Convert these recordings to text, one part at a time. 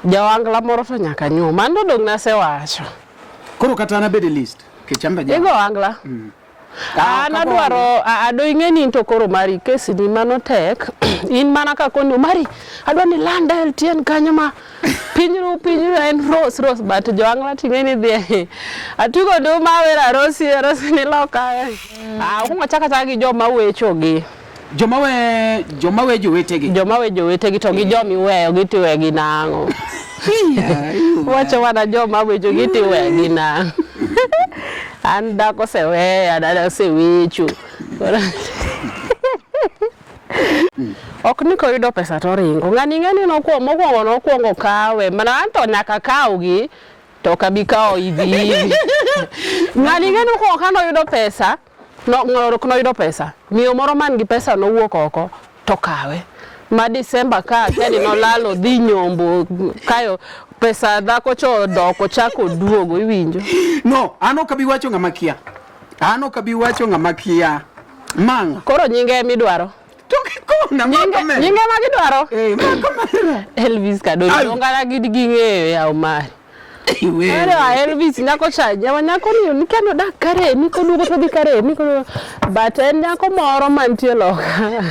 Jawangla moro to nyaka nyuom. An to dong' nasewacho. Koro kata an abed e list. Kech an be Igo angla. Ah, An kago adwaro ado ing'e ni in to koro mari kesi ni mano tek. In mana ka koni Omari adwa ni landa LTN kanyo ma piny ru piny ru en rose rose but jo angla ting'e ni dhi. Atugo nduma wera rosi rosi ni loka. Ah okuongo achaka achaka gi joma wecho gi. Joma we jowetegi. Joma we jowetegi to gi joma iweyo gi tiwegi nang'o? Wacho mana joma wecho gi tiwegi nang'o? An dhako oseweya, dada osewecho. Ok ni koyudo pesa to oringo. Ng'ani ing'e ni nokuongo mokuongo nokuongo kawe. Mana an to nyaka kawgi to ok abi kawo hivi hivi. Ng'ani ing'e ni mokuongo ka noyudo pesa, no, ok noyudo pesa. Miyo moro man gi pesa nowuok oko to kawe. Ma Disemba ka akia ni nolalo dhi nyombo kayo pesa dhako cha odok ochako oduogo iwinjo. No, an ok abi wacho ng'ama kia. An ok abi wacho ng'ama kia. Manga. Koro nyinge emidwaro. To kikona Nyinge, nyinge ma gidwaro? Eh, mako Elvis Kadori. Ai. Dongana gid ging'eyo ya Omari. Ere wa Elvis nyako cha, jawa nyako ni nikia ni odak kare, ni koduogo to odhi kare, ni koduogo. But en nyako moro mantie loka.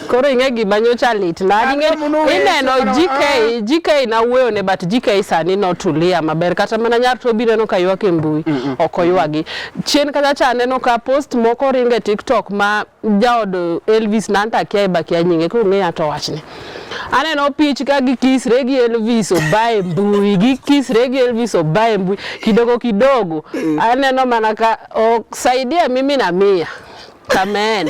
Koro ing'e gima nyocha lit na. Kata mono weche Ineno koro, GK, GK nawuoyo ne but GK sani notulia maber kata mana nyar Tobi neno ka ywak e mbui ok oywagi. Chien kacha cha aneno ka post moko ringo e TikTok ma jaod Elvis Nanta akia e bakia nyinge koro ng'eya to wachne. Aneno pich ka gikisre gi Elvis obaye mbui, gikisre gi Elvis obaye mbui kidogo kidogo. Aneno mana ka saidia mimi na mia kamen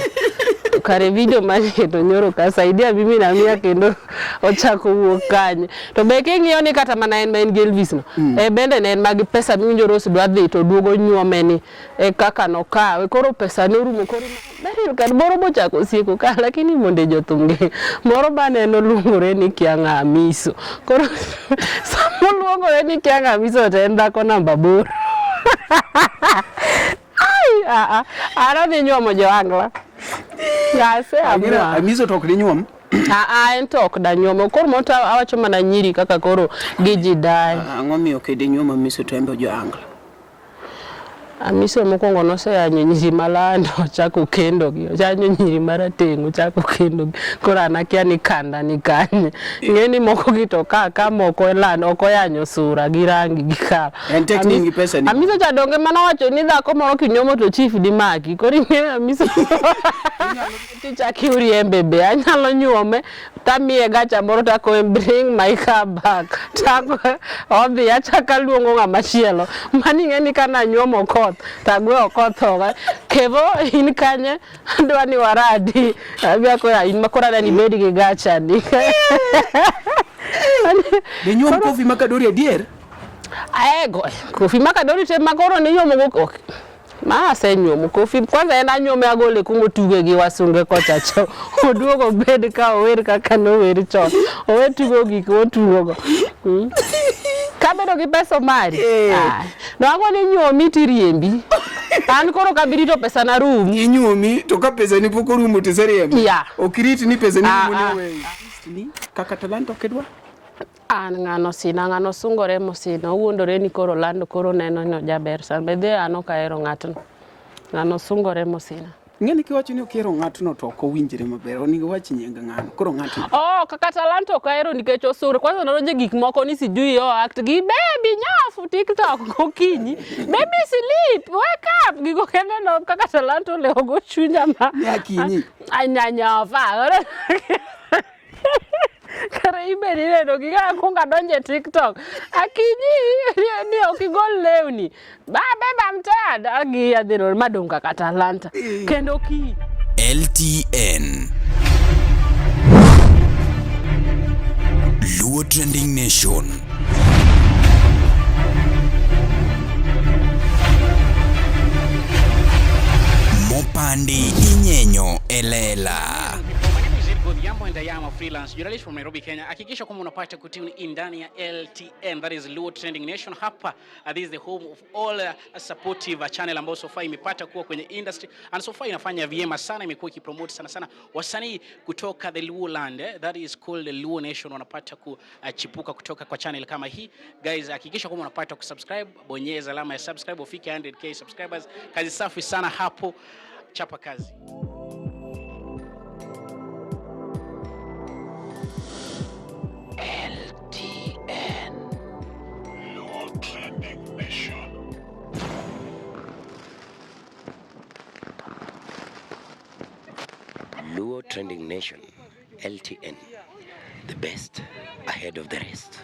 kare video maketo nyoro ka saidia mimi na mia kendo ochako wuok kanye to be king'iyo ni kata mana en ma en gi Elvis no e bende ne en mag pesa miwinjo Rose dwa dhi to duogo nyuome ni e kaka nokawe koro pesa norumo koro Beryl kar moro bochako sieko ka lakini monde jothum gi moro baneno luongore ni kia ng'a Amiso koro sama oluongore ni kia ng'a Amiso to en dhako namba 8. Ai, a a an adhi nyuomo jo-Angla. Ase amua. Amiso to ok dinyuom. A a en to ok danyuomo. Koro moro to awacho mana nyiri kaka koro giji daye. Ang'o miyo ok idinyuom Amiso to en be jo-Angla? Amiso mokwongo noseyanyo nyiri malando ochako kendogi, oyanyo nyiri marateng' ochako kendogi. Koro an akia ni kanda ni kanye. Ing'e ni moko gi to ka ka moko elando ok oyanyo sura gi rangi gi kala. En tek ni in gi pesa ni. Amiso cha donge mano wacho ni dhako moro kinyuomo to chief dimaki. Koro ing'e Amiso tichak iriembe be anyalo nyuome tamiye gacha moro takowe bring my car back tako odhi achako aluongo ng'ama chielo mani ing'e ni kana anyuomo Okoth tagwe Okoth oko Kevo in kanye adwa ni waradi abi akoya in makoro adwa ni ibed gi gacha ni Dinyuom Kofi Makadori adier? Aego Kofi Makadori te makoro ninyuomo go ok. Ma asenyuomo Kofi kwanza en anyuome agole kuma otuge gi wasunge kocha cho oduogo obed ka ower kaka nower chon owe tugo gik motugo go. Kabedo gi pesa mari ah, no ni nyuomi tiriembi an koro kabirito pesa na rum Inyuomi to ka pesa ni pok orumo to iseriembo. Yeah. Ok irit ni pesa ni Ah, rumo ni ah. oweyi. Ni kaka talanta ok idwar. An ng'ano sina ng'ano sungore mosina owuondore ni koro lando koro neno ni ojaber sana be dhi an ok ahero ng'atno ng'ano sungore mosina. Ing'e ni kiwacho ni ok ihero ng'atno to ok owinjre maber. Onego iwach nying ng'ano. Koro ng'atno. Oh, kaka talanta ok ahero nikech osure. Kwanza nodonjo gik moko ni sijui o act gi baby nyafu TikTok gokinyi. Baby sleep, wake up. Gigo kende no kaka talanta olewo go chunya ma. Ni akinyi. Anyanyofa. Kare ibe ineno gi ka akwongo adonjo e TikTok. Akinyi ni ok igol lewni. Ba babe I'm tired. Agi adhi rol madong kaka talanta. Kendo okinyi. LTN Luo Trending Nation. Mopandi inyenyo e lela. Odhiambo and I am a freelance journalist from Nairobi, Kenya. Hakikisha kwamba unapata kutune in ndani ya LTN, that is Luo Trending Nation. Hapa this is the home of all supportive channel ambayo so far imepata kuwa kwenye industry and so far inafanya vyema sana, imekuwa ikipromote sana sana wasanii kutoka the Luo land, that is called the Luo Nation, wanapata kuchipuka kutoka kwa channel kama hii. Guys, hakikisha kwamba unapata kusubscribe, bonyeza alama ya subscribe ufike 100K subscribers. Kazi safi sana hapo, chapa kazi. Luo Trending Nation, LTN, the best ahead of the rest.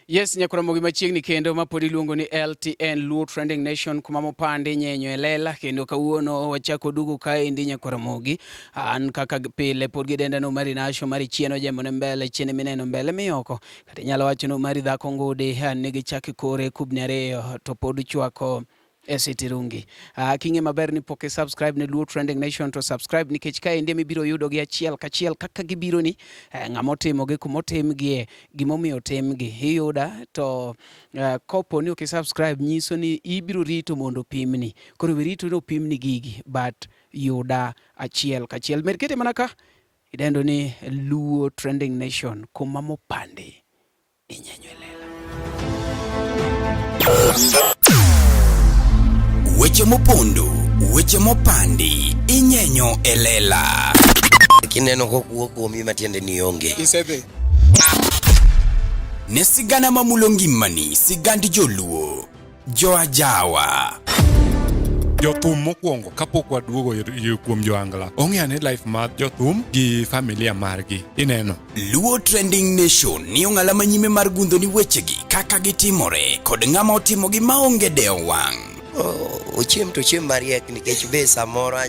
Yes, nyakwar machiegni kendo ma pod iluongo ni LTN Luo Trending Nation kuma mopandi nyenyo e lela kendo kawuono wachako dugo kaendi nyakwar Ramogi. An kaka pile pod gidenda no mari nasho mari chien ojembo ne mbele chien mineno mbele miyoko kata inyalo wacho no mari dhako ngudi nigi chak e kore kubni ariyo to pod chwako e City Rungi. King'e maber ni pok i-subscribe ne Luo Trending Nation to subscribe nikech kaendi ema ibiro yudo gi achiel kachiel kaka gibiro ni ng'ama otimogi kuma otimgie gimomiyo otimgi iyuda to kopo ni ok i-subscribe nyiso ni ibiro rito mondo opimni. Koro we rito ni opimni gigi but yuda achiel kachiel. Med kete mana ka idendo ni Luo Trending Nation kuma mopandi inyenyo e lela. Weche mopondo, weche mopandi, inyenyo e lela. Kineno kokuo kuomi matiende ni onge. Isedhi. Ne sigana mamulo ngimani, sigand joluo, joajawa. Jothum mokwongo kapok waduogo kuom joangla ong'e ane life mar jothum gi familia margi ineno. Luo Trending Nation ni ong'ala manyime mar gundho ni wechegi kaka gitimore kod ng'ama otimogi maonge dewo wang'. Ochiem to ochiem mariek nikech be samoro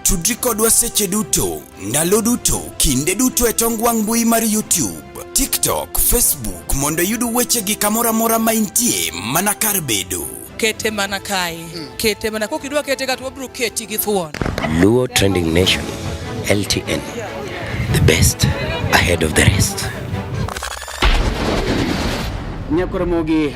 Tudri kodwa seche duto, ndalo duto, kinde duto e tong wang' mbui mar YouTube, TikTok, Facebook mondo iyud wechegi kamoro amora ma intie mana kar bedo. Kete mana kae. Kete mana kokidwa kete ka to wabiro keti gi thuon. Luo Trending Nation, LTN, the best ahead of the rest. Nyakwar Ramogi,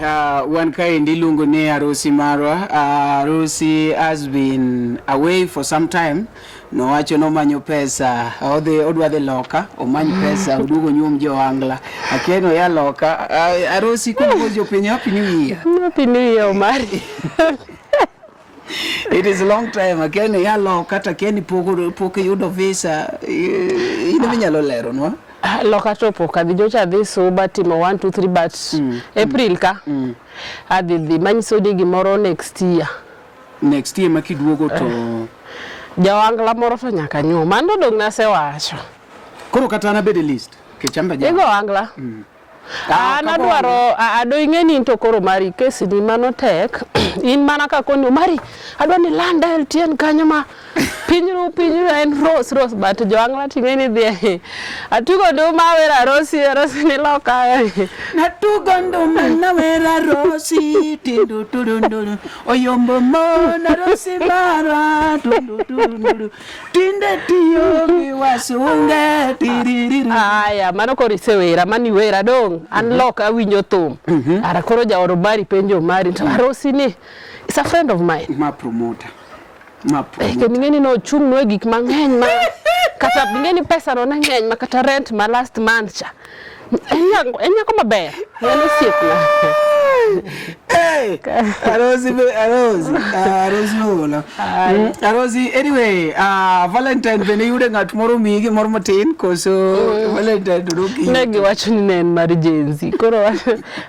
wan kaendi iluongo ni harusi marwa. Harusi has been away for some time. Nowacho nomanyo pesa, odhi odwa dhi loka, omany pesa, oduog onyuom jo-Angla. Akia ni oya loka. Harusi kuom jopiny happy new year. Happy New Year, Omari. It is a long time. Akia ni ya loka to akia ni pok iyudo visa. In ema inyalo leronwa. Loka to pok adhi nyocha adhi Suba timo 1 2 3 but April ka adhi dhi manyiso ni gimoro next year. Next year ma kiduogo to Jawangla moro to nyaka nyuom. Mano dong nasewacho. Koro kata an abed e list. Nikech an be Igo angla. An adwaro ado ing'e ni in to koro mari kesi ni mano tek. In mana ka koni Omari adwa ni land LTN kanyo ma piny ru piny ru en rose rose but joangla ting'e ni dhi. Atugo nduma awera rosi rosi ni loka. Natugo nduma nawera rosi tindu turunduru oyombo mona rosi mara tundu turunduru tinde tiyo gi wasunge tiririru. Aya, mano koro isewera, mano iwera dong'. An loka awinjo thum. Ara koro jaod Omari penjo Omari to Arosi ni is a friend of mine. Ma promoter. Ma promoter. Kendo ing'e ni nochung'nwa e gik mang'eny ma kata ing'e ni pesa no ne ng'eny ma kata rent ma last month cha. En nyako maber, en osiepna. Hey, Arosi, Arosi, Arosi ola. Arosi, anyway, Valentine bende yude ng'at moro miyi gimoro matin koso Valentine to dok Ne giwacho ni ne en mar Gen Z. Koro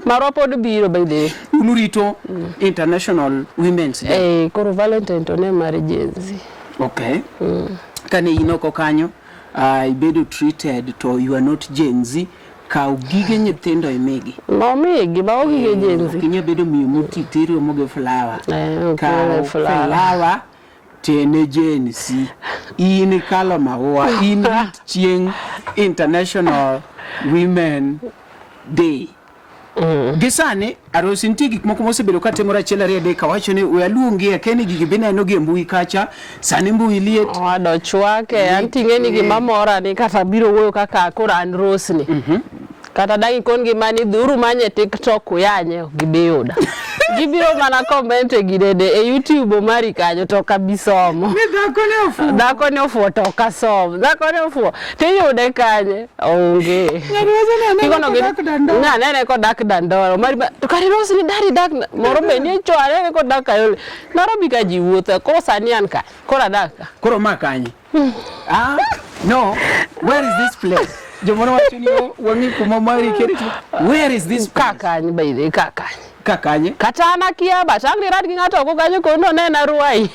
marwa pod biro by the way. Un urito International Women's Day. Koro Valentine to ne mar Gen Z. Okay. Kane in oko kanyo, ibedo treated to you are not Gen Z. Kaw gige nyithindo imigi. Momigi, mago gige Gen Z. Ok inyal bedo miyo moti tiromo gi flower. Ok Kaw flower. flower tene Gen Z. In ikalo maua, in rit chieng' International Women Day. Gi sani Arosi nitie gik moko mosebedo ka timore achiel ariyo adek awacho ni we aluongi akia ni gigi bineno gi e mbui kacha sani mbui liet. Owada ochwake an ting'e ni gima mora ni kata biro wuoyo kaka koro an Rosni. Kata dang' ikon gi mani dhiuru manye TikTok uyanye ok gibi yuda. Gibiro mana comment e ginene e YouTube mari kanyo to ok abi somo. Ni dhako ne ofuwo. Dhako ne ofuwo to ok asom. Dhako ne ofuwo tiyude kanye? Onge. Ng'ato wacho ni anene Kikono kodak Dandora. Ne anene kodak Dandora. Mari ba to kare Rose ni dari dak moro be ni cho anene kodak Kayole. Nairobi ka ji wuotho koro sani an ka. Koro adak ka. Koro ma kanye? Ah, no. Where is this place? Jomoro wacho ni oh, wang'i kuma mari keri. Where is this Ka place? kanye by the ka kanye. Ka kanye? Kata an akia but ang' nirad gi ng'ato oko kanyo kono nena Ruai.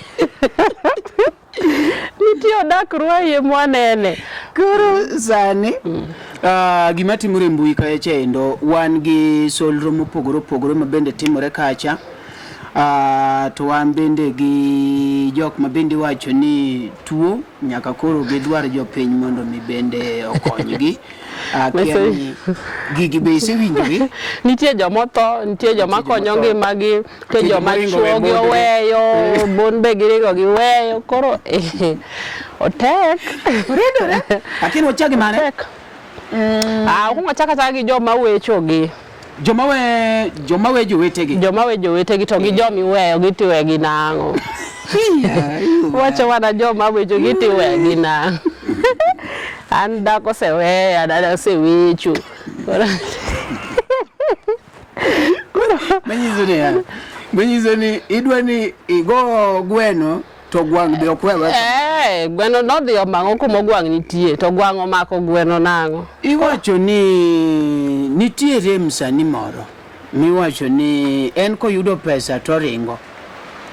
Nitie odak Ruai e mwanene. Koro sani gima timore e mbui kacha endo wan gi solro mopogore opogore ma bende timore kacha. To wan bende gi jok ma bende iwacho ni tuo nyaka koro gidwar jopiny mondo mi bende okonygi. Akia ni gigi be isewinjogi? Nitie joma otho, nitie joma konyo ngimagi, nitie joma chuogi oweyo, mon be giringo giweyo, koro otek. Oridore. Lakini wachak gi mane? Otek. Ah, okuongo achak achaka gi joma wechogi. Joma we joma we jowetegi. Joma we jowetegi to gi joma iweyo gi tiwegi nang'o? Wacho mana joma wechogi tiwegi nang'o? An dhako oseweya, dada osewecho. Manyiso niya, manyiso ni idwa ni igo gweno to gwang' be ok wewe. Eh, gweno nodhi omang'o kuma ogwang' nitie to gwang' omako gweno nang'o? Iwacho ni nitiere msanii moro miwacho ni en koyudo pesa to oringo.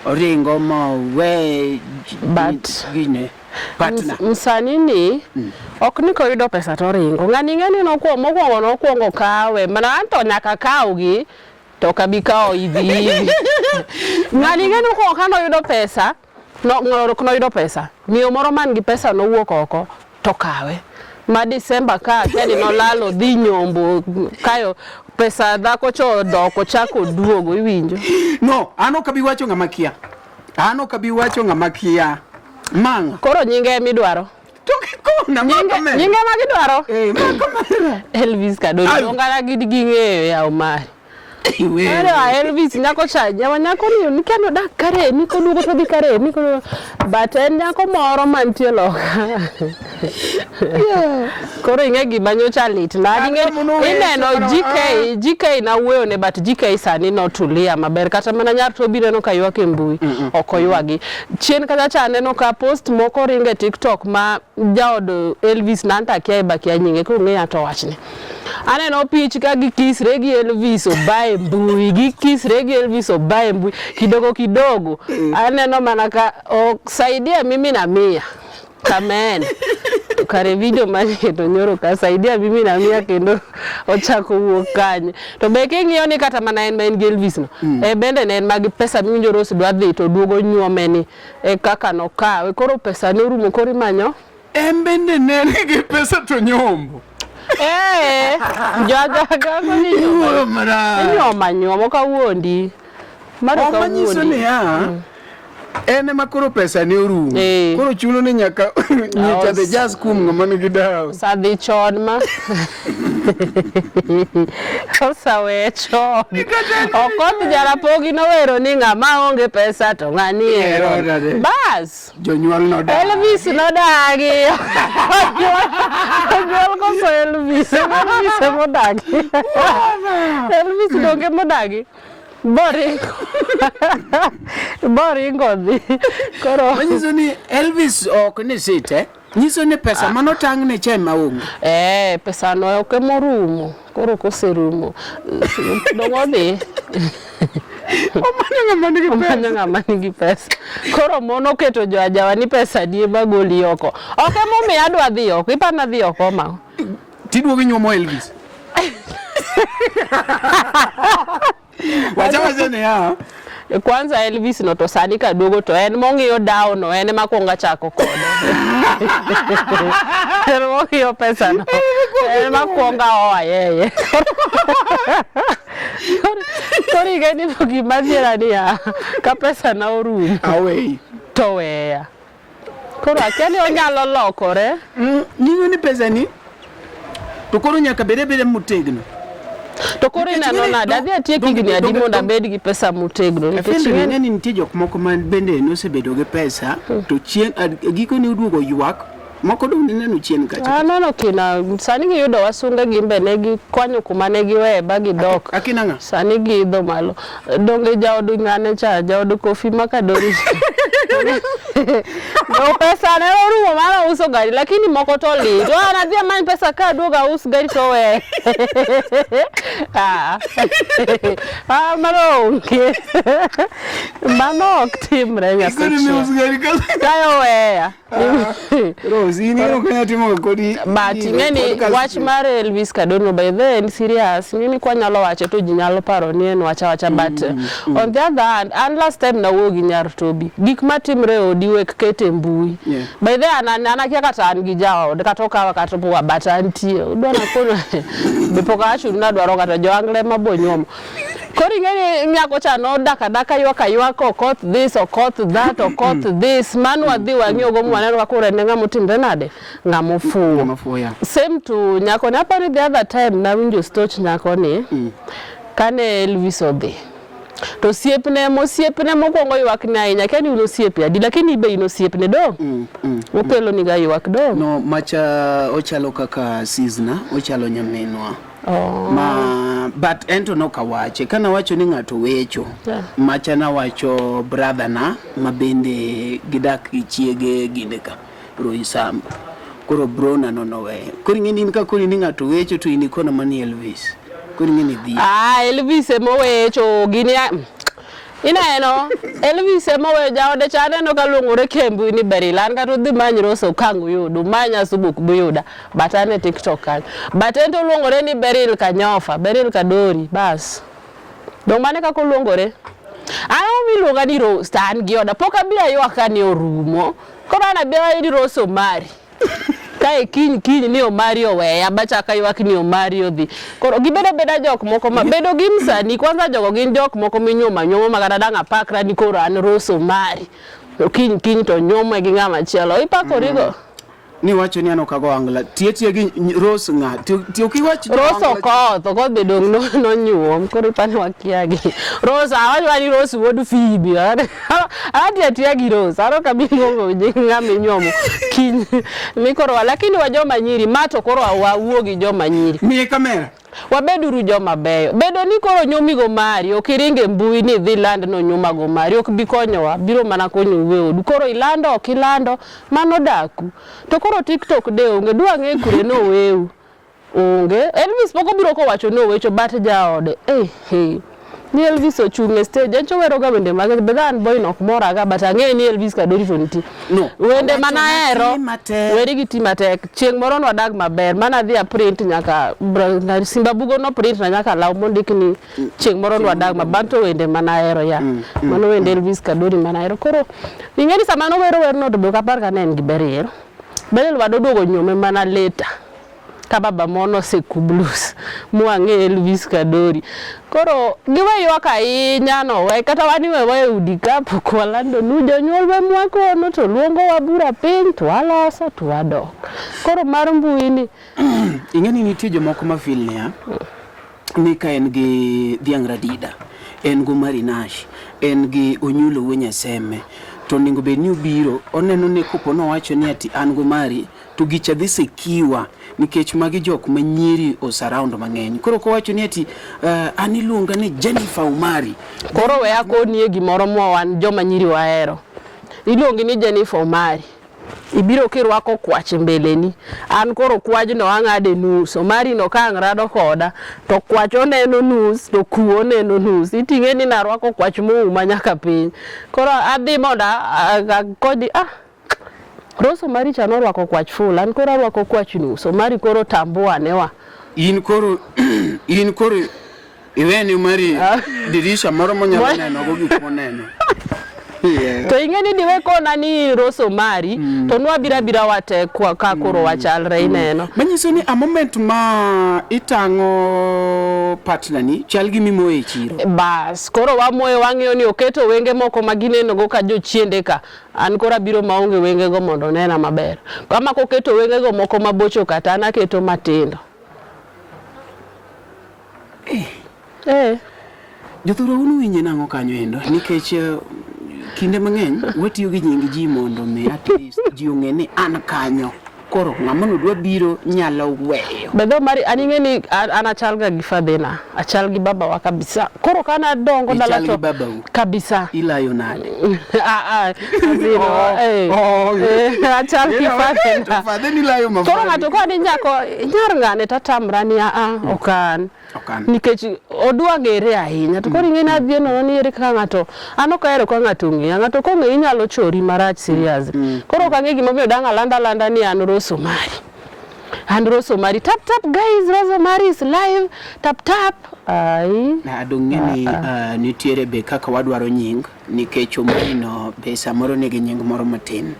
Oringo ma owe But gine partner. Msanii ni ok ni koyudo pesa to oringo. Ng'ani ng'e ni nokuongo mokuongo nokuongo kawe mana an to nyaka kawgi to ok abi kawo hivi hivi. Ng'ani ng'e ni mokuongo ka noyudo pesa no, ok noyudo pesa. Miyo moro man gi pesa nowuok oko to kawe. Ma Disemba ka keni nolalo dhi nyombo kayo pesa dhako cho odok ochako duogo iwinjo. No, an ok abi wacho ng'ama kia. An ok abi wacho ng'ama kia. Mang'a. Koro nyinge emidwaro. To kikona mako mera. Nyinge ma gidwaro? Eh, mako mera. Elvis Kadori. Dongana ging'eyo yaw mari. Ere wa Elvis nyako cha jawa nyako ni nikia ni odak kare ni koduogo to dhi kare ni koduogo but en nyako moro mantie loka. Koro ing'e gima nyocha lit na ineno GK GK nawuoyo ne but GK sani notulia maber kata mana nyar Tobi neno ka ywak e mbui ok oywagi. Chien kacha cha aneno ka post moko ringo e TikTok ma jaod Elvis na anta akia e bakia nyinge kong'eya to wachne. Aneno pich ka gikisre gi Elvis obaye mbui, gikisre gi Elvis obaye mbui kidogo kidogo. Aneno mana ka osaidia mimi na mia kamen to kare video manyeto nyoro ka saidia mimi na mia kendo ochako wuok kanye to be king'iyo ni kata mana en ma en gi Elvis no e bende ne en mag pesa miwinjo Rose dwa dhi to duogo nyuome ni e kaka nokawe koro pesa ne orumo koro imanyo En bende ne nigi pesa to nyombo. Eh, Iwuoyo marach. Inyuoma nyuoma ok awuondi. Mano ok Oma nyiso awuondi. niya, en ema koro pesa ne orumo. Eh. Koro chuno ni nyaka nyicha the jazz kuom ng'ama nigi dawo. Osadhi chon ma. Osawe chon. Okoth Jarapogi nowero ni ng'ama onge pesa to ng'ani Ero ero. nade. Bas. Jonyuol nodagi. Elvis nodagi. Jonyuol koso Elvis. Elvis emodagi. Elvis donge modagi. Boringo. Boringo dhi. Koro Manyiso ni Elvis ok ni site. Nyiso ni pesa manotang'ne cha ema onge. Eh, pesa no ok emorumo. Koro koserumo. Dong odhi. Omanyo ng'ama nigi pesa. Omanyo ng'ama nigi pesa. Koro mon oketo jo ajawa ni pesa di ema goli oko. Ok emomiyo adwa dhi oko. Iparo nadhi oko ma. Tiduogo inyuomo Elvis. Wacha wacho niya, Kwanza Elvis no to sani kaduogo to en mong'iyo dawo no en ema kwongo achako kode. En mong'iyo pesa no. En makwongo aoa yeye. Koro ing'e ni gima dhiera niya, ka pesa na orumo Away. to weya. Koro akia ni onyalo lokore. Ning'o ni pesa ni to koro nyaka bed abeda motegno. To koro Nikech ineno ing'e ni nade? Adhi atiek higni adi mondo abed gi pesa motegno? Nikech Afendo ing'e ing'e ni nitie jok moko ma bende nosebedo gi pesa to chien gikone oduogo ywak moko dong nineno chien kacha. Aneno kina sani giyudo wasunge gin be ne gikwanyo kuma ne giweye ba gidok. Akina ng'a? Sani giidho malo. Donge jaod ng'ane cha, jaod Kofi Makadori. No pesa ne orumo mara uso gari lakini moko to lit. Oh, an adhi amany pesa ka aduogo aus gari to we. Ah. Ah, mano onge. Mano ok timre Koro nyasache. mius gari ka Kayo weya. Rose, in ok anyal timo kodi. But ing'e ni wach mar Elvis Kadongo by then serious, ing'e ni kwanyalo wache to ji nyalo paro ni en wacha wacha but on the other hand, an last time nawuoyo gi nyar Tobi, gik matimre e odi wek ket e mbui. Yeah. By the an an akia kata an gi jaod kata okawa kata opowa but antie. Udwa nakono be pok awacho ni nadwaro kata jo-Angle ema bo nyuomo. Koro ing'e ni nyako cha nodak adaka ywak aywaka Okoth this, Okoth that, Okoth this. Mano wadhi wang'iyo go mwaneno ka koro en ng'ama otimre nade? Ng'ama ofuwo. Ng'ama ofuwo, yeah. Same to nyako ni. Aparo ni the other time nawinjo stoch nyako ni kane Elvis odhi. To osiepne mosiepne mokwongo ywak ne ahinya, akia ni un osiepe adi, lakini ibe in osiepne do. Okelo niga ywak do. No, macha ochalo kaka sizna, ochalo nyaminwa. Oh. Ma but ento nokawache kana wacho ni ng'ato wecho Yeah. macha nawacho brother na ma bende gidak gi chiege ginde ka Roysambu koro brona no noweyo koro ing'e ni in ka koni ni ng'ato wecho to in ikona mani Elvis koro ing'e ni dhi Ah, Elvis emowecho gini ineno Elvis emoweyo jaode cha aneno ka luongore kembu ni Beryl an kata udhi many Rose Okang' uyud umany Asubuk buyuda but an e TikTok kanyo but en to oluongore ni Beryl Kanyofa Beryl Kadori bas dong' mano e kaka oluongore an miluonga ni Rose to an gi oda pok abiro aywak ka ni orumo koro an abiro ni Rose Omari kae kiny kiny ni Omari oweya bachaka aywak ni Omari odhi koro gibedo abeda jok moko ma bedo gi msanii kwanza jogo gin jok moko minyuomo anyuoma ma kata dang' apakra ni koro an Rose Omari to kiny kiny to nyuome gi ng'ama chielo ipakorigo ni wacho ni an ok ago angla tie tie gi Rose ng'a ti ok iwach Rose Okoth Okoth be dong' nonyuom koro ipani wakiagi Rose awacho ni Rose wuod Phoebe ati atiya gi Rose an ok abi luongo nying ng'ama inyuomo kiny ni koro lakini wa joma nyiri ma to koro wawuo gi joma nyiri miye kamera wabeduru joma beyo bedo ni koro nyumigo mari ok iring e mbui ni idhi iland nonyumago mari ok bi konyowa biro mana konyou e odu koro ilando ok ilando mano daku to koro TikTok de onge dwa ng'e kure noweu onge Elvis pok obiro kowacho ni owecho but jaode eh, hey. Ni Elvis ochung' e stage en owero ga wende mage be an boy no ok moraga but ang'e ni Elvis Kadori to nitie No. wende Owacho manahero na ti matek. weri gi ti matek chieng' moro nwadag maber mana adhi a print nyaka Simba Bugo no print na nyaka law mondik ni chieng' moro nwadag maber to wende manahero ya mano wende Elvis Kadori manahero koro ing'e ni sama nowero werno to be ok apar ka ne en gi Beryl Beryl wadoduogo nyuome mana later ka baba mono osekublus mwang'e Elvis Kadori koro giwe ywak ahinya no we kata wan iwewa e udi ka pok walando nu jonyuol we mwakono to luongowa bura piny to waloso to wadok koro mar mbui ni ing'e ni nitie jomoko ma feel niya ni ka en gi dhiang' radida en go marinash en gi onyulo wuo nyaseme to onego bed ni obiro oneno ni kopo nowacho ni ati an go mari to gicha dhi secure nikech magi jok ma nyiri osurround mang'eny koro kowacho ni ati an iluonga ni Jennifer Omari koro we akonie gimoro mwa wan joma nyiri wahero iluongi ni Jennifer Omari ibiro kirwako kwach e mbeleni an koro kwajno ang'ade nus Omari no ka ang' rado koda to kwach oneno nus to kuo oneno nus iting'e ni narwako kwach mouma nyaka piny koro adhi mondo akodi ah Rose Omari cha norwako kwach full an koro arwako kwach nus Omari koro tambua newa in koro in koro iweni Omari dirisha moro monyalo neno go gik moneno. To ing'e ni diwe kona ni Rose Omari to nwabiro abira wate kwa ka koro wachalre ineno. Manyiso ni a moment ma itang'o partner ni chal gi mimoyo e chiro. Bas, koro wamoyo wang'iyo ni oketo wenge moko ma ginenogo ka jochiende ka. An koro abiro maonge wengego mondo onena maber. Kama koketo wengego moko mabocho ka to an aketo matindo. Eh. Eh. Jothurwa un uwinje nang'o kanyo endo nikech eh, kinde mang'eny watiyo gi nying ji mondo mi at least ji ong'e ni an kanyo koro ng'ama nodwa biro nyalo weyo. Bedho mari an ing'e ni an achal ga gi fadhina, achal gi babawa kabisa. Koro ka nadongo dala Ichal to gi babau. kabisa. Ilayo nade? Ah, ah, azino, Oh, eh. oh. Eh, achal gi fadhina. Fadheni layo ma Koro ng'ato ka ni nyako nyar ng'ane tatamra ni a a ok an. Ok an. Nikech odwa ng'ere ahinya. To koro ing'e ni adhi nono ni ere kaka ng'ato an ok ahero ka ng'ato ong'eya. Ng'ato kong'eyi inyalo chori marach serious. Koro ok ang'e gimomiyo dang' alanda alanda ni an Rose Omari. An Rose Omari. Tap tap guys, Rose Omari is live. Tap tap. Ai. Na dong' ng'e ni nitiere be kaka wadwaro nying nikech Omari no be samoro nigi nying moro matin.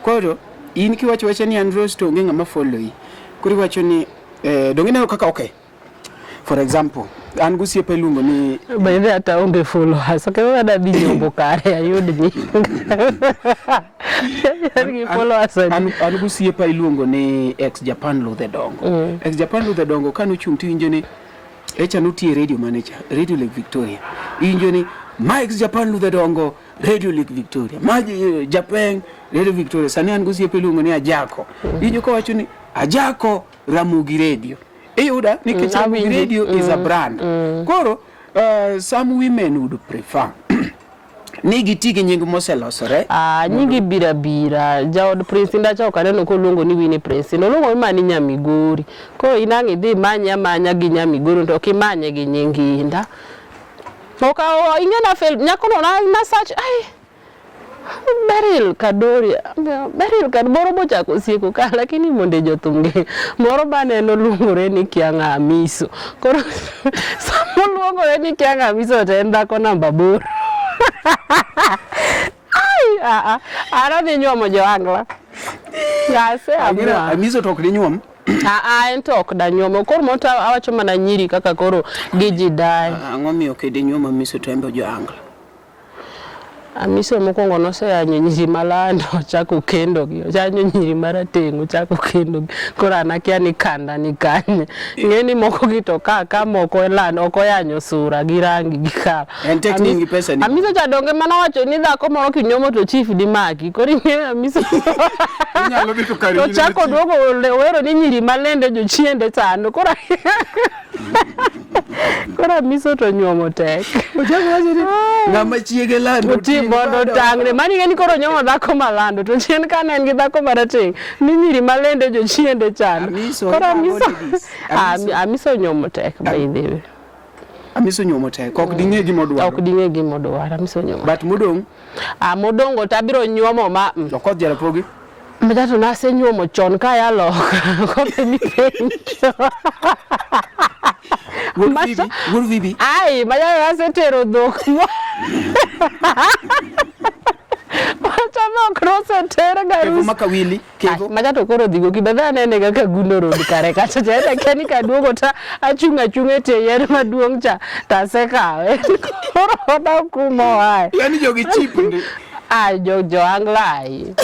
Koro in kiwacho wacha ni an Rose to onge ng'ama follow i. Koro iwacho ni eh, dong' ineno kaka okay. For example, an gosiepa iluongo ni By the hata onge followers. Ok ema adhi nyombo kare ayud nying. An gi followers adi. an gosiepa iluongo ni ex Japan Ludhe Dongo. Ex Japan Ludhe Dongo kane ochung' tiwinjo ni echa notiyo e radio mane cha, Radio Lake Victoria. Iwinjo ni ma ex Japan Ludhe Dongo, Radio Lake Victoria. Ma Japeng, Radio Victoria. Sani an gosiepa iluongo ni Ajako. Iwinjo kowacho ni Ajako Ramogi Radio. Iyuda nikech Ramogi Awinji. Radio is a brand. Koro some women would prefer ni giti gi nying moselosore. Ah, nyingi bira bira. Jaod Prince Inda cha ok aneno koluongo ni Winnie Prince. Noluongo ni mani Nyamigori. Koro in ang' idhi imanye amanya gi Nyamigori to ok imanye gi nying Inda. Ok ing'e na fail nyakono na search ai Beryl Kadori, Beryl Kadori moro bochako sieko ka lakini monde jothum gi moro baneno luongore ni kia ng'a Amiso. Koro sama oluongore ni kia ng'a Amiso to en dhako namba aboro. Ai, a a an adhi nyuomo jo-Angla. Ase amua. Amiso to ok dinyuom. A a en to ok danyuomo. Koro moro to awacho mana nyiri kaka koro giji daye. Ang'o miyo ok dinyuom Amiso to en be jo-Angla? Amiso mokwongo noseyanyo nyiri malando ochako kendogi, oyanyo nyiri marateng' ochako kendogi. Koro an akia ni kanda ni kanye. Ing'e ni moko gi to ka ka moko lando ok oyanyo sura gi rangi gi kala. En tek ni in gi pesa ni. Amiso cha donge mano wacho ni dhako moro kinyuomo to chief dimaki. Koro ing'e Amiso Inyalo dhi to kari to chako duogo owero ni nyiri malende jochiende chando. Koro Koro Amiso to nyuomo tek. Ochako wacho ni ng'ama chiege lando Oti mondo otang're. Mani ing'e ni koro nyuomo dhako malando to chien ka ne en gi dhako marateng' ni nyiri malende jochiende chando. Amiso, Koro ipango Amiso ladies. Amiso nyuomo tek by the way. Amiso nyuomo tek. Ok ding'e gima odwaro. Ok ding'e gima odwaro. Amiso nyuomo. But modong' Ah, modongo to abiro nyuomo ma Okoth Jarapogi. Macha to nasenyuomo chon ka aya loka koth emipenjo. Wuod Macha- Bibi, wuod Bibi. Ai, macha nasetero dhok mo. Macha dhok noseter Kevo garus. Makawili, Kevo. Macha to koro dhigo kibedhe anene kaka Gundo Road kare kacha cha en akia ni kaduogo ta achung' achung' e tie yien maduong' cha tasekawe. Koro odak kuma oaye. Yaani jogi cheap ndi. Ah, jo jo angla ai.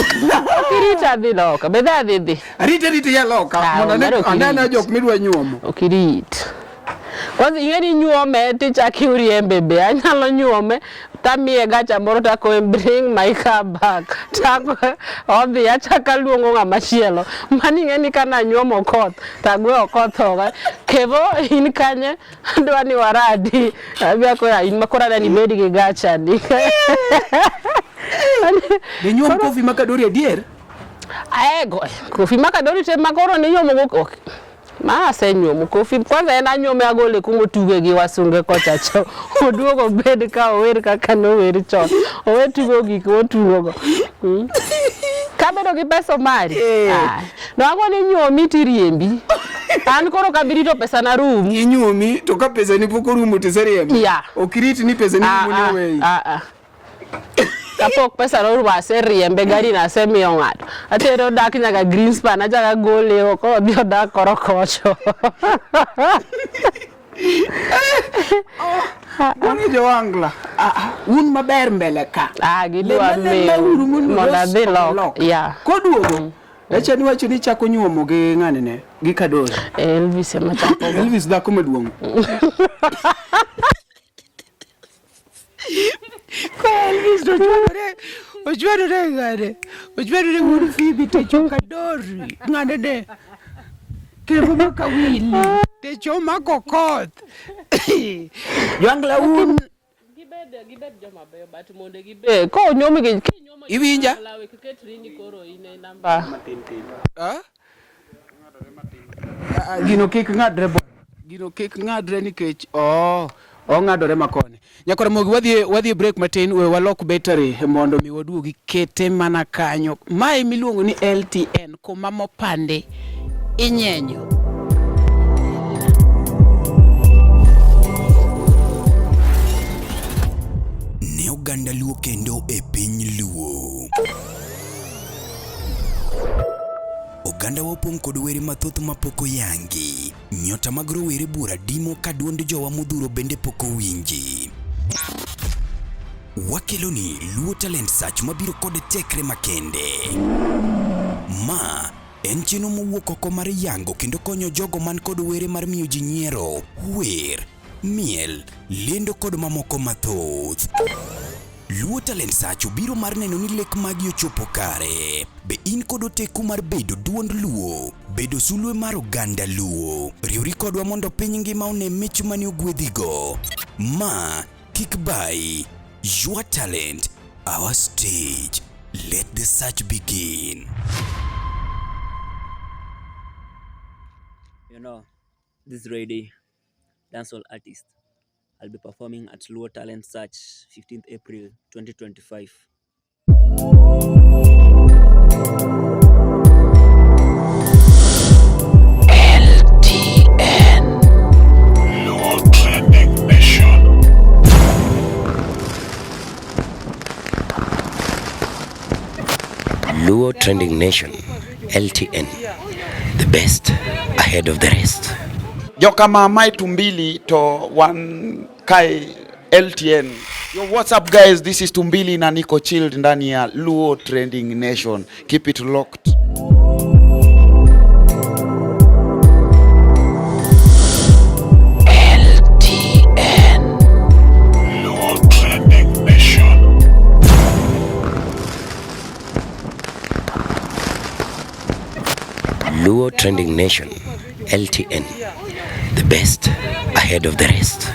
Ok irit adhi loka, bedhe adhi dhi. Arite rite ya loka Ah, mondo ane omero ok anena irit. jok midwa nyuomo. Ok irit. Kwanza ing'e ni nyuome tichak iriembe be anyalo nyuome tamiye gacha moro takowe bring my car back tako odhi achako aluongo ng'ama chielo mano ing'e ni kana nyuomo Okoth tagwe Okoth oko Kevo in kanye adwa ni waradi abi akoya in makoro adwa ni ibed gi gacha ni Dinyuom Kofi Makadori adier? Aego, Kofi Makadori te makoro ni nyuomo go ok. Ma asenyuomo Kofi kwanza en anyuome agole kuma otuge gi wasunge kocha cho. Oduogo obed ka ower kaka nower chon. Owe tugo gik motugo go. Kabedo gi pesa mari. Ah. No ni nyuomi tiriembi. An koro kabirito pesa na rum. Inyuomi to ka pesa ni pok orumo to iseriembo. Yeah. Ok irit ni pesa ni Ah, rumo ni ah, oweyi. ah, ah. Kapok pesa norumo aseriembe gari na asemiyo ng'ato. Atere odak nyaka Greenspan achako agole oko odhi odak koro kocho. Wang'e jo-Angla. Ah, ah, un maber mbele ka. Ah, gidwa Lem miyo alema uru mondo mondo Rose adhi odhi loka. loka. Yeah. Koduogo, Echa niwacho ni ichako nyuomo gi ng'ani ne, gi Kadori. Elvis ema chako. Elvis dhako maduong'. Ko Elvis to ochwadore, ochwadore ng'ane, ochwadore wuod Phoebe to cho Kadori, ng'ane ne. Kendo maka wili, te cho mako koth. Joangla un Gibed gibed joma beyo but mondo gibed ko onyuomi gi kinyuomo Iwinja? Lawe kiketri ni koro in e namba. Ah? Ah, gino kik ng'adre bo gino kik ng'adre nikech oh ong'adore makoni nyakora mogi wadhi wadhi e break matin we walok battery mondo mi waduogi kete mana kanyo mae miluongo ni LTN kuma mopande inyenyo Ne oganda Luo kendo e piny Luo. Ogandawa opong' kod were mathoth mapok oyangi. Nyota mag rowere buora dimo ka duond jowa modhuro bende pok owinji. Wakeloni Luo Talent Search mabiro kod tekre makende. Ma en chenro mowuok oko mar yango kendo konyo jogo man kod were mar miyo ji nyiero, wer, miel, lendo kod mamoko mathoth. Luo Talent Search obiro mar neno ni lek magi ochopo kare. Be in kod oteku mar bedo duond Luo? Bedo sulwe mar oganda Luo? Riwri kodwa mondo piny ngima one mich mane ogwedhigo. Ma kik bayi. Your talent, our stage. Let the search begin. You know, this lady, dancehall artist, I'll be performing at Luo Talent Search 15th April 2025. Luo Trending Nation. Luo Trending Nation, LTN, the best ahead of the rest. Joka mae Tumbili to wan kae LTN. Yo, what's up guys? This is Tumbili na niko chilled ndani ya Luo Trending Nation. Keep it locked. Luo Trending Nation. Luo Trending Nation, LTN, the best ahead of the rest.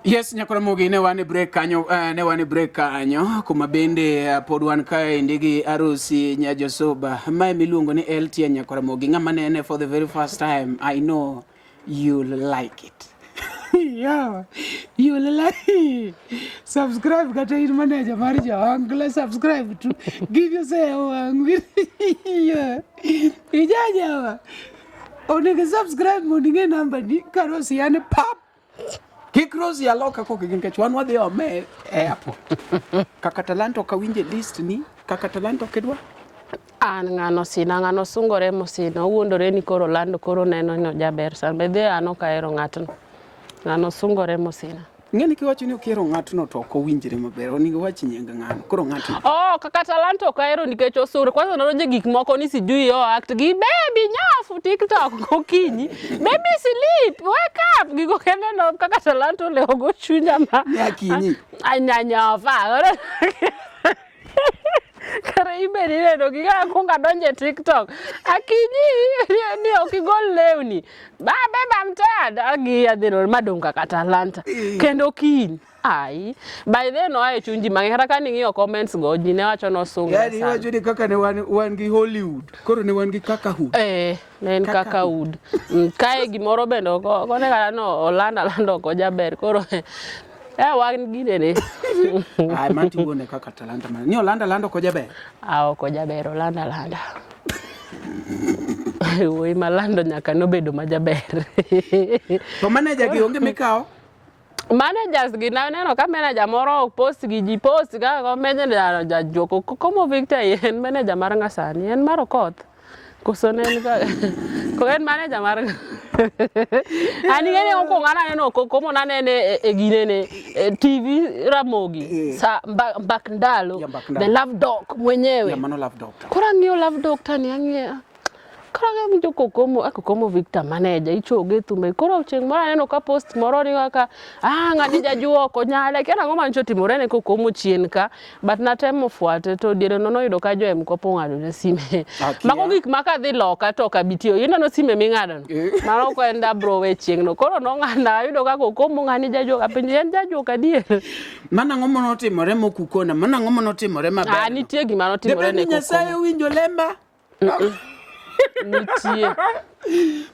Yes, nyakora mogi ne wan e break kanyo, ne wan e break kanyo kuma bende pod wan kaendi gi Arusi Nyajosoba. Mae miluongo ni LTN nyakora mogi. Ng'ama nene for the very first time, I know you'll like it. Yeah, you'll like it. Subscribe kata in manager mar Joangla, subscribe to give yourself wang'. Yeah. Ijajawa. Onego subscribe mondo ing'e namba ni ka Rosi yani pap. Kik Rosi aloka kok nikech wan wadhi ome e airport. Kaka Talanta ok awinje list ni, kaka Talanta ok idwa. An ng'ano sina, ng'ano sungore mosina, owuondore ni koro lando koro neno ni ojaber sana. Be dhi an ok ahero ng'atno. Ng'ano sungore mosina. Ing'e ni kiwacho ni ok ihero ng'atno to ok owinjre maber. Onego iwach nying ng'ano. Koro ng'atno. Oh, kaka Talanta ok ahero nikech osure. Kwanza nodonjo e gik moko ni sijui o act gi baby nyafu TikTok gokinyi. Baby sleep, wake up. Gigo kende no kaka Talanta olewo go chunya ma. Ni akinyi. Anyanyofa. Kare ibe ineno gi kaka akwongo adonjo e TikTok. Akinyi ni ok igol lewni. Ba babe I'm tired. Agi adhi no madong kaka Talanta. Kendo kiny. Ai. By then oa e chuny ji mang'eny kata ka ning'iyo comments go ji ne wacho nosungre Yani sana. iwacho ni kaka ne wan gi Hollywood. Koro ne wan gi kaka hood. Eh, ne en kaka ud. Kae gimoro bende ok ok one kata no olanda alanda ok ojaber koro eh wan ginene. Ai manti wuone kaka Talanta man. Ni olanda landa ok ojaber. Ah, ok ojaber olanda alanda. Wuoyi malando nyaka nobedo majaber. To manager gi onge mikawo. Managers gi naneno ka manager moro ok post gi ji post ka ko manager jajuok Kokomo Victor en manager mar ng'a sani en mar Okoth koso ne en ka ko en manager mar ng'a? An ing'e ni mokwongo an aneno Kokomo nanene e, e ginene e TV Ramogi sa mbak ndalo Ya, mbak ndalo. the love doc mwenyewe Ya, mano love doctor. Koro ang'iyo love doctor ni ang'iyo Koro awinjo Kokomo, ah, Kokomo Victor manager ichoge thumbe. Koro chieng' moro aneno ka post moro ni kaka ah ng'ani jajuok onyale. Kia nang'o mancho timore ne Kokomo chien ka. But natemo fuate to diere no noyudo ka jo M-Kopa ong'ado ne sime. Akia. Mago gik ma kadhi loka to ok abi tiyo. Ineno sime ming'ado no. Mano ok en abro we chieng' no. Koro nong'ada ayudo ka Kokomo ng'ani jajuok. Apenjo en jajuok adier? Mano ang'o manotimore mokukona? Mano ang'o manotimore maber? Ah nitie gima notimore Debed ne ni Nyasaye Kokomo. owinjo lemba. Nitie.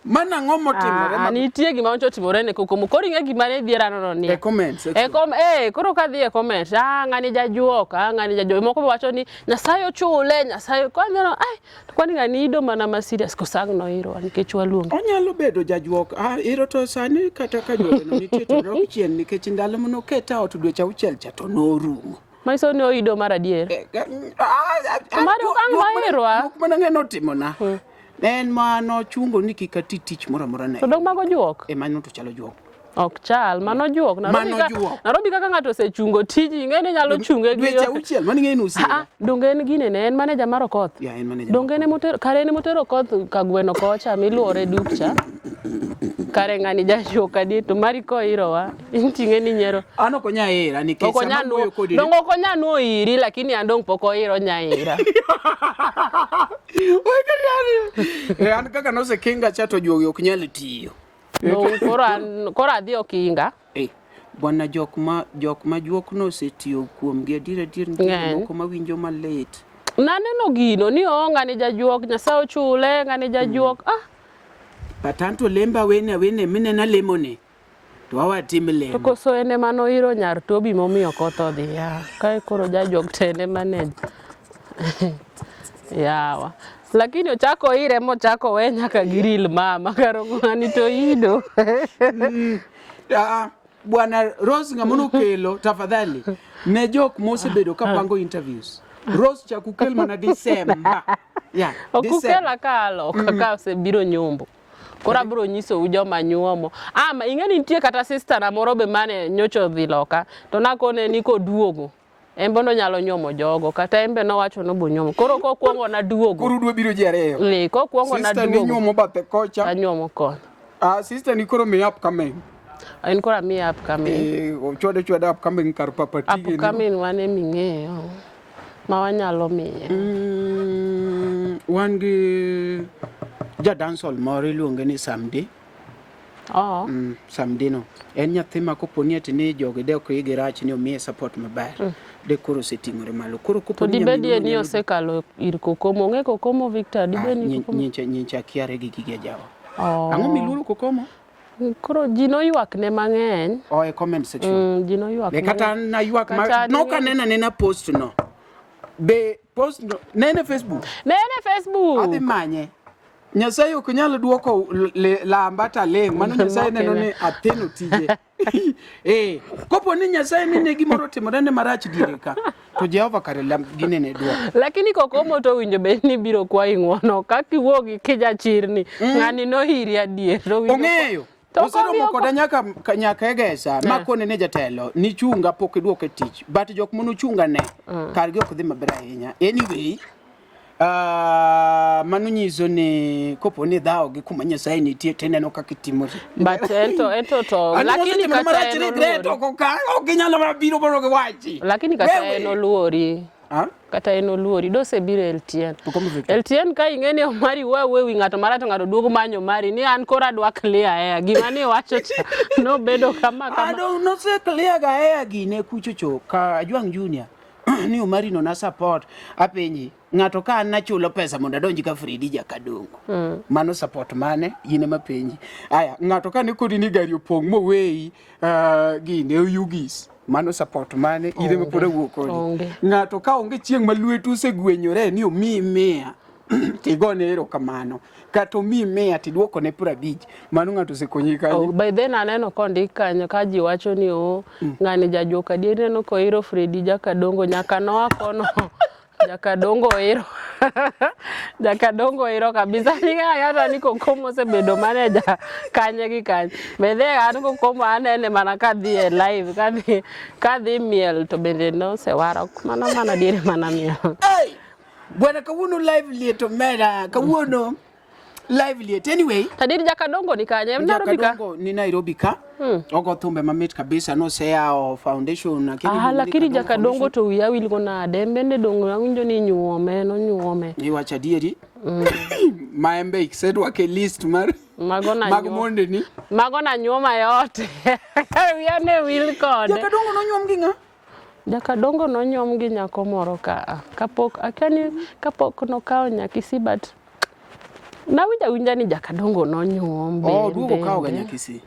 Mano ang'o motimore? Ah, nitie gima nyocha otimore ne Kokomo. Koro ing'e gima ne dhiera nono ni. E comments. E kom eh koro ka dhi e comment, ah ng'ani jajuok, ah ng'ani jajuok. Moko be wacho ni Nyasaye ochule, Nyasaye koro aneno ai to kwani ng'ani ido mana ma serious koso ang' noirwa nikech waluonge. Onyalo bedo jajuok. Ah, iro to sani kata ka juokno nitie to dok chien nikech ndalo manoketa ot dweche auchiel cha to norumo. Manyiso ni oido mar adier. Eh, eh, ah, ah, Mari ok ang' mairwa. Juok mana ng'e notimona. En ma nochungo ni kik ati tich moro amora ne. To dong mago juok? Eh, mano to chalo juok. Ok chal, mano juok. Nairobi Mano ka, juok. Nairobi kaka ng'ato osechungo tiji, ing'e ni nyalo chunge gi Dweche auchiel, mano ing'e ni Ah, ah, donge en gine ne en maneja mar Okoth. Ya, en manager. Donge en emotero kare en emotero Okoth kagweno kocha miluore duk cha. Kare ng'ani jajuok adier to mari koirowa inting'e ni nyiero. An ok onya ira nikech Ok onya sama nuo wuoyo kodi. dong ok onya nuo iri lakini an dong pok oiro nyaira. Eh, an kaka nosekinga cha to juogi ok nyal tiyo. Dong koro an koro adhi okinga. Eh, bwana jok ma jok ma juok nosetiyo kuomgi adier adier nitie Ng'eny. moko mawinjo malit. Naneno gino ni oo ng'ani jajuok Nyasaye ochule ng'ani jajuok ah But anto lemba wene awene minena lemoni. To wawatim To lemo. koso en ema noiro nyar Tobi momiyo koth odhi ya. Kae koro jajuok to en ema ne yawa. Lakini ochako ire mochako we nyaka gi real mama kar ng'ani to ido. Ah, Bwana Rose ng'ama nokelo tafadhali ne jok mosebedo ka pango interviews. Rose chak ukel mana December. Yeah, Ok December. ukela ka aloka ka osebiro nyombo. Koro abiro nyisou joma nyuomo. Ah, ma ing'e ni nitie kata sister na moro be mane nyocha odhi loka to nakone ni koduogo en be nonyalo nyuomo jogo kata en be nowacho ni obonyuomo. Koro kokwongo naduogo. Koro udwa biro ji ariyo. Eh, kokwongo Sister ni naduogo. nyuomo bathe kocha. Anyuomo koni. Ah, sister ni koro miyo upcoming. En koro amiye upcoming. Eh, ochwade chwade upcoming kar papa tige ni. Upcoming wan eming'eyo ma wanyalo miye. Wan gi ja dancehall moro iluonge ni Samdi. Oh. Samdi no. En nyathi ma kopo ni ati ni jogi de ok igi rach ni omiye support maber. De koro oseting'ore malo. Koro kopo To ni dibedie nyaminwa ni nyalo- osekalo ir Kokomo. Ong'e Kokomo Victor, dibed ni Kokomo. Nyicha nyicha kiare gi gige jawa. Oh. Ang'o miluoro Kokomo? Koro ji noywak ne mang'eny. Oh, e comment section. Ji noywak Ne kata mang'eny. naywak ma Kata nok ne- aneno anena post no. Be post no ne en e Facebook. Ne en e Facebook. Adhi manye. Nyasaye ok nyal duoko lamba to aling'. Mano Nyasaye neno ni atheno tije. Eh, kopo ni Nyasaye ni ne gimoro otimore ne marach diere ka, to Jehova kare lam gine ne duoko. Lakini Kokomo to owinjo bed ni biro kwayi ng'uono kaka iwuok gi kijachirni. Ng'ani nohiri adier. to owinjo Ong'eyo. To Oseromo kobi koda nyaka nyaka Egesa eh. makone ne jatelo ni chunga pok iduoke tich but jok manochunga ne kargi ok dhi maber ahinya anyway mano nyiso ni kopo ni dhawo gi kuma Nyasaye nitie to ineno kaka itimori. But ento ento to lakini kata en regret oko ka ok ginyalo mana biro mondo giwachi. Lakini kata en oluori. Kata en oluori dosebiro e LTN. LTN ka ing'e ni Omari wuoyo awuoya ewi ng'ato marach to ng'ato duogo manyo mari ni an koro adwa clear air gima ni iwacho cha nobedo kama kama. Ado nose clear ga air gine kucho cho ka Ajwang' Junior ni Omari no na support apenji ng'ato ka an nachulo pesa mondo adonji ka Fredi Jakadongo mano support mane in ema penji aya ng'ato ka ne kodi ni gari opong' moweyi gine oyugis mano support mane in ema pod awuo kodi ng'ato ka onge chieng' ma lwetu osegwenyore ni omiyi mia. Tigone erokamano. Kata omiyi mia tiduokone 50. Mano ng'ato osekonyi kanyo. Oh, by then aneno kondik kanyo ka ji wacho ni o ng'ani jajuok adier neno koiro Fredi Jakadongo nyaka noa kono Jakadongo iro Jakadongo iro kabisa ni kata ni Kokomo osebedo manager kanye gi kanye by then an Kokomo anene mana kadhi e live kadhi kadhi miel to bende nosewara ok mana mana diere mana miel Hey! Bwana kawuono live liet omera kawuono live liet anyway Tadiri Jakadongo ni kanye en Nairobi ka Jakadongo ni Nairobi ka ogo thumbe mamit kabisa noseyawo foundation akia ni Ah, iluongo ni lakini Kadongo Jakadongo Foundation. to wiya wil go nade en bende dongo awinjo ni nyuome nonyuome iwacho adieri maembe isedwake list mar Mago na mag nyuom. mondeni Mago na nyuoma yote. Wiya ne wil kode. Jakadongo nonyuom gi ng'a? Jakadongo nonyuom gi nyako moro ka kapok akia ni kapok nokawo nyakisi but nawinjo awinja ni Jakadongo nonyuom Oh, duogo kawo ga bende. nyakisi.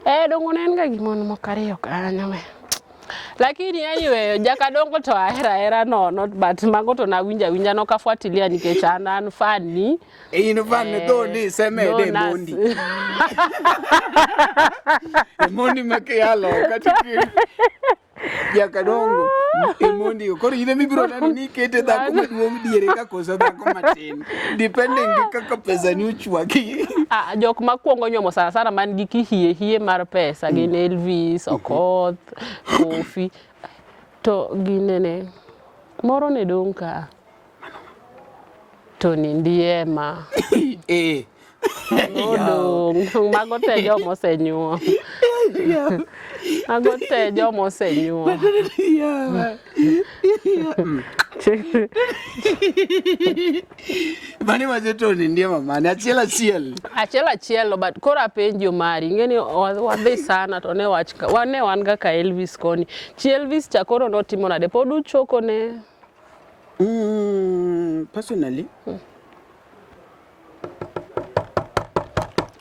Eh, dongo ne en ga gi mon moko ariyo kanyo we. Lakini anyway, Jakadongo to ahero ahera nono but mago to nawinjo awinja nokafuatilia nikech an an fan ni. In fan Eh, dho ni isemede e Donas. mondi. E mondi ma kiyalo kata Jakadongo e mondi go. Koro in ema ibiro neno ni ikete dhako maduong' diere ka koso dhako matin. Depending gi kaka pesa ni ochwaki. Ah, jok makwongo nyuomo sana sana man gi kihie hie mar pesa gin Elvis, Okoth, Kofi to ginene moro ne dong' ka Tony Ndiema Eh. odong' mago te joma osenyuom mago te joma osenyuom Mane wacho Tony Ndiema mane achiel achiel. achiel achiel but koro apenji Omari ing'e ni wadhi sana to ne wach ne wan ga ka Elvis koni chi Elvis cha koro notimo nade pod uchoko ne Personally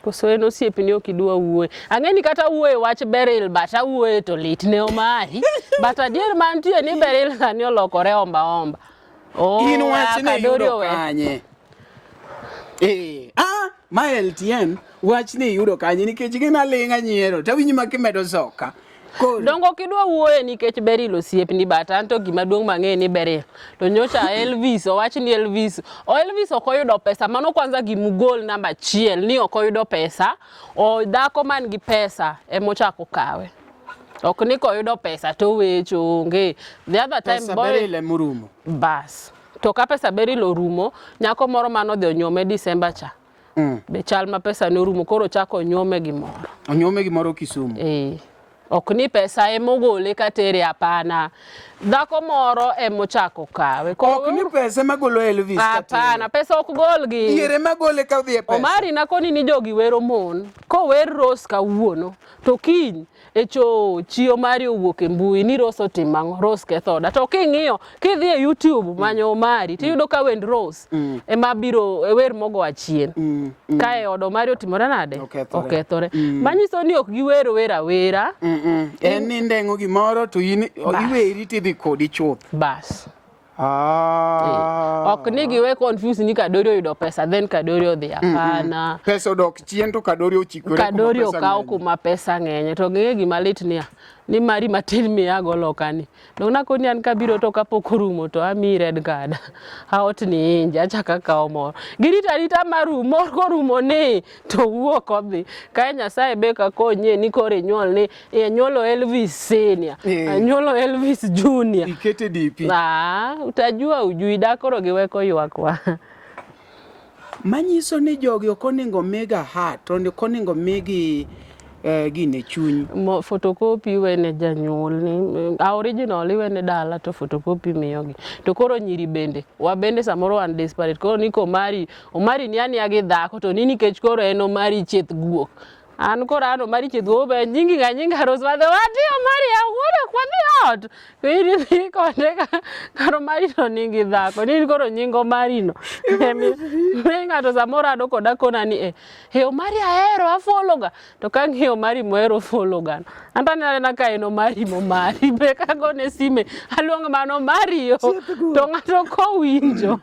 koso en osiepni ok idwa wuoye ang'e ni kata wuoye wach Beryl but awuoye to lit ne Omari but adier mantie ni Beryl sani olokore omba omba Oh, in wach ne Kadori yudo owe. kanye? Eh, ah, ma LTN wach ni yudo kanye nikech gin aling'a nyiero tawinji ma kimedo soka. Koro Dongo ok idwa wuoye nikech Beryl osiepni but an to gima duong' mang'eyo ni Beryl to nyocha Elvis owach ni Elvis o Elvis ok oyudo pesa mano kwanza gimugol namba achiel ni ok oyudo pesa o dhako man gi pesa emochako kawe ok ni koyudo pesa to wecho onge the other time pesa boy Beryl emorumo. bas to ka pesa Beryl orumo nyako moro manodhi onyuome December cha be chal ma pesa ne orumo koro ochako onyuome gimoro Onyuome gimoro Kisumu. Eh. Ok ni pesa emogole katere hapana. Dhako moro emochako kawe. Koro Ok ni pesa ema golo Elvis katere. Hapana, pesa ok golgi. Diere ema gole ka odhi e pesa. Omari nakoni ni jogi wero mon. Kower Rose kawuono, to kiny e cho chi Omari owuok e mbui ni Rose otimo ang'o? Rose ketho oda. To king'iyo, kidhi e YouTube manyo Omari, tiyudo ka wend Rose ema biro e wer mogo achien. Kae od Omari otimore nade? Okethore. Okethore. Manyiso ni ok giwer wer awera. En ni ndeng'o gimoro to in iweri tidhi kodi chuth. Bas. Ah. Ok ni giwe confuse ni Kadori oyudo pesa then Kadori odhi hapana. Pesa odok chien to Kadori ochikore kuma Kadori pesa okaw ng'enye. kuma pesa ng'enye to ng'e gima lit niya ni mari matin miyago lokani dong nakoni an kabiro to kapok orumo to amiyi red card aot ni inje achako akawo moro girito arita marum mor korumo ni to wuok odhi kae Nyasaye be kakonyie ni koro inyuol ni anyuolo Elvis senior anyuolo Elvis junior ikete DP ah utajua ujui da koro giweko ywakwa Manyiso ni jogi ok onego miga heart, to ok onego migi gine chuny. Mo, photocopy iwene janyuol ni a original iwene dala to photocopy miyogi. To koro nyiri bende, wabende samoro wan desperate. Koro ni komari, Omari ni ania gi dhako to ni nikech koro en Omari chieth guok. An koro an Omari chieth guok be nyingi ga nyinga Rose Wadhi wati Omari awuoyo ok wadhi not. To in idhi kode ka kar Omari to nigi dhako. Ni in koro nying Omari no. Mi ng'ato samoro rado koda kona ni eh, he Omari ahero afollow ga. To ka ang'iyo Omari mohero follow ga no. Anto aneno anena ka en Omari momari. Be kagone sime aluongo mana Omari yo. To ng'ato kowinjo.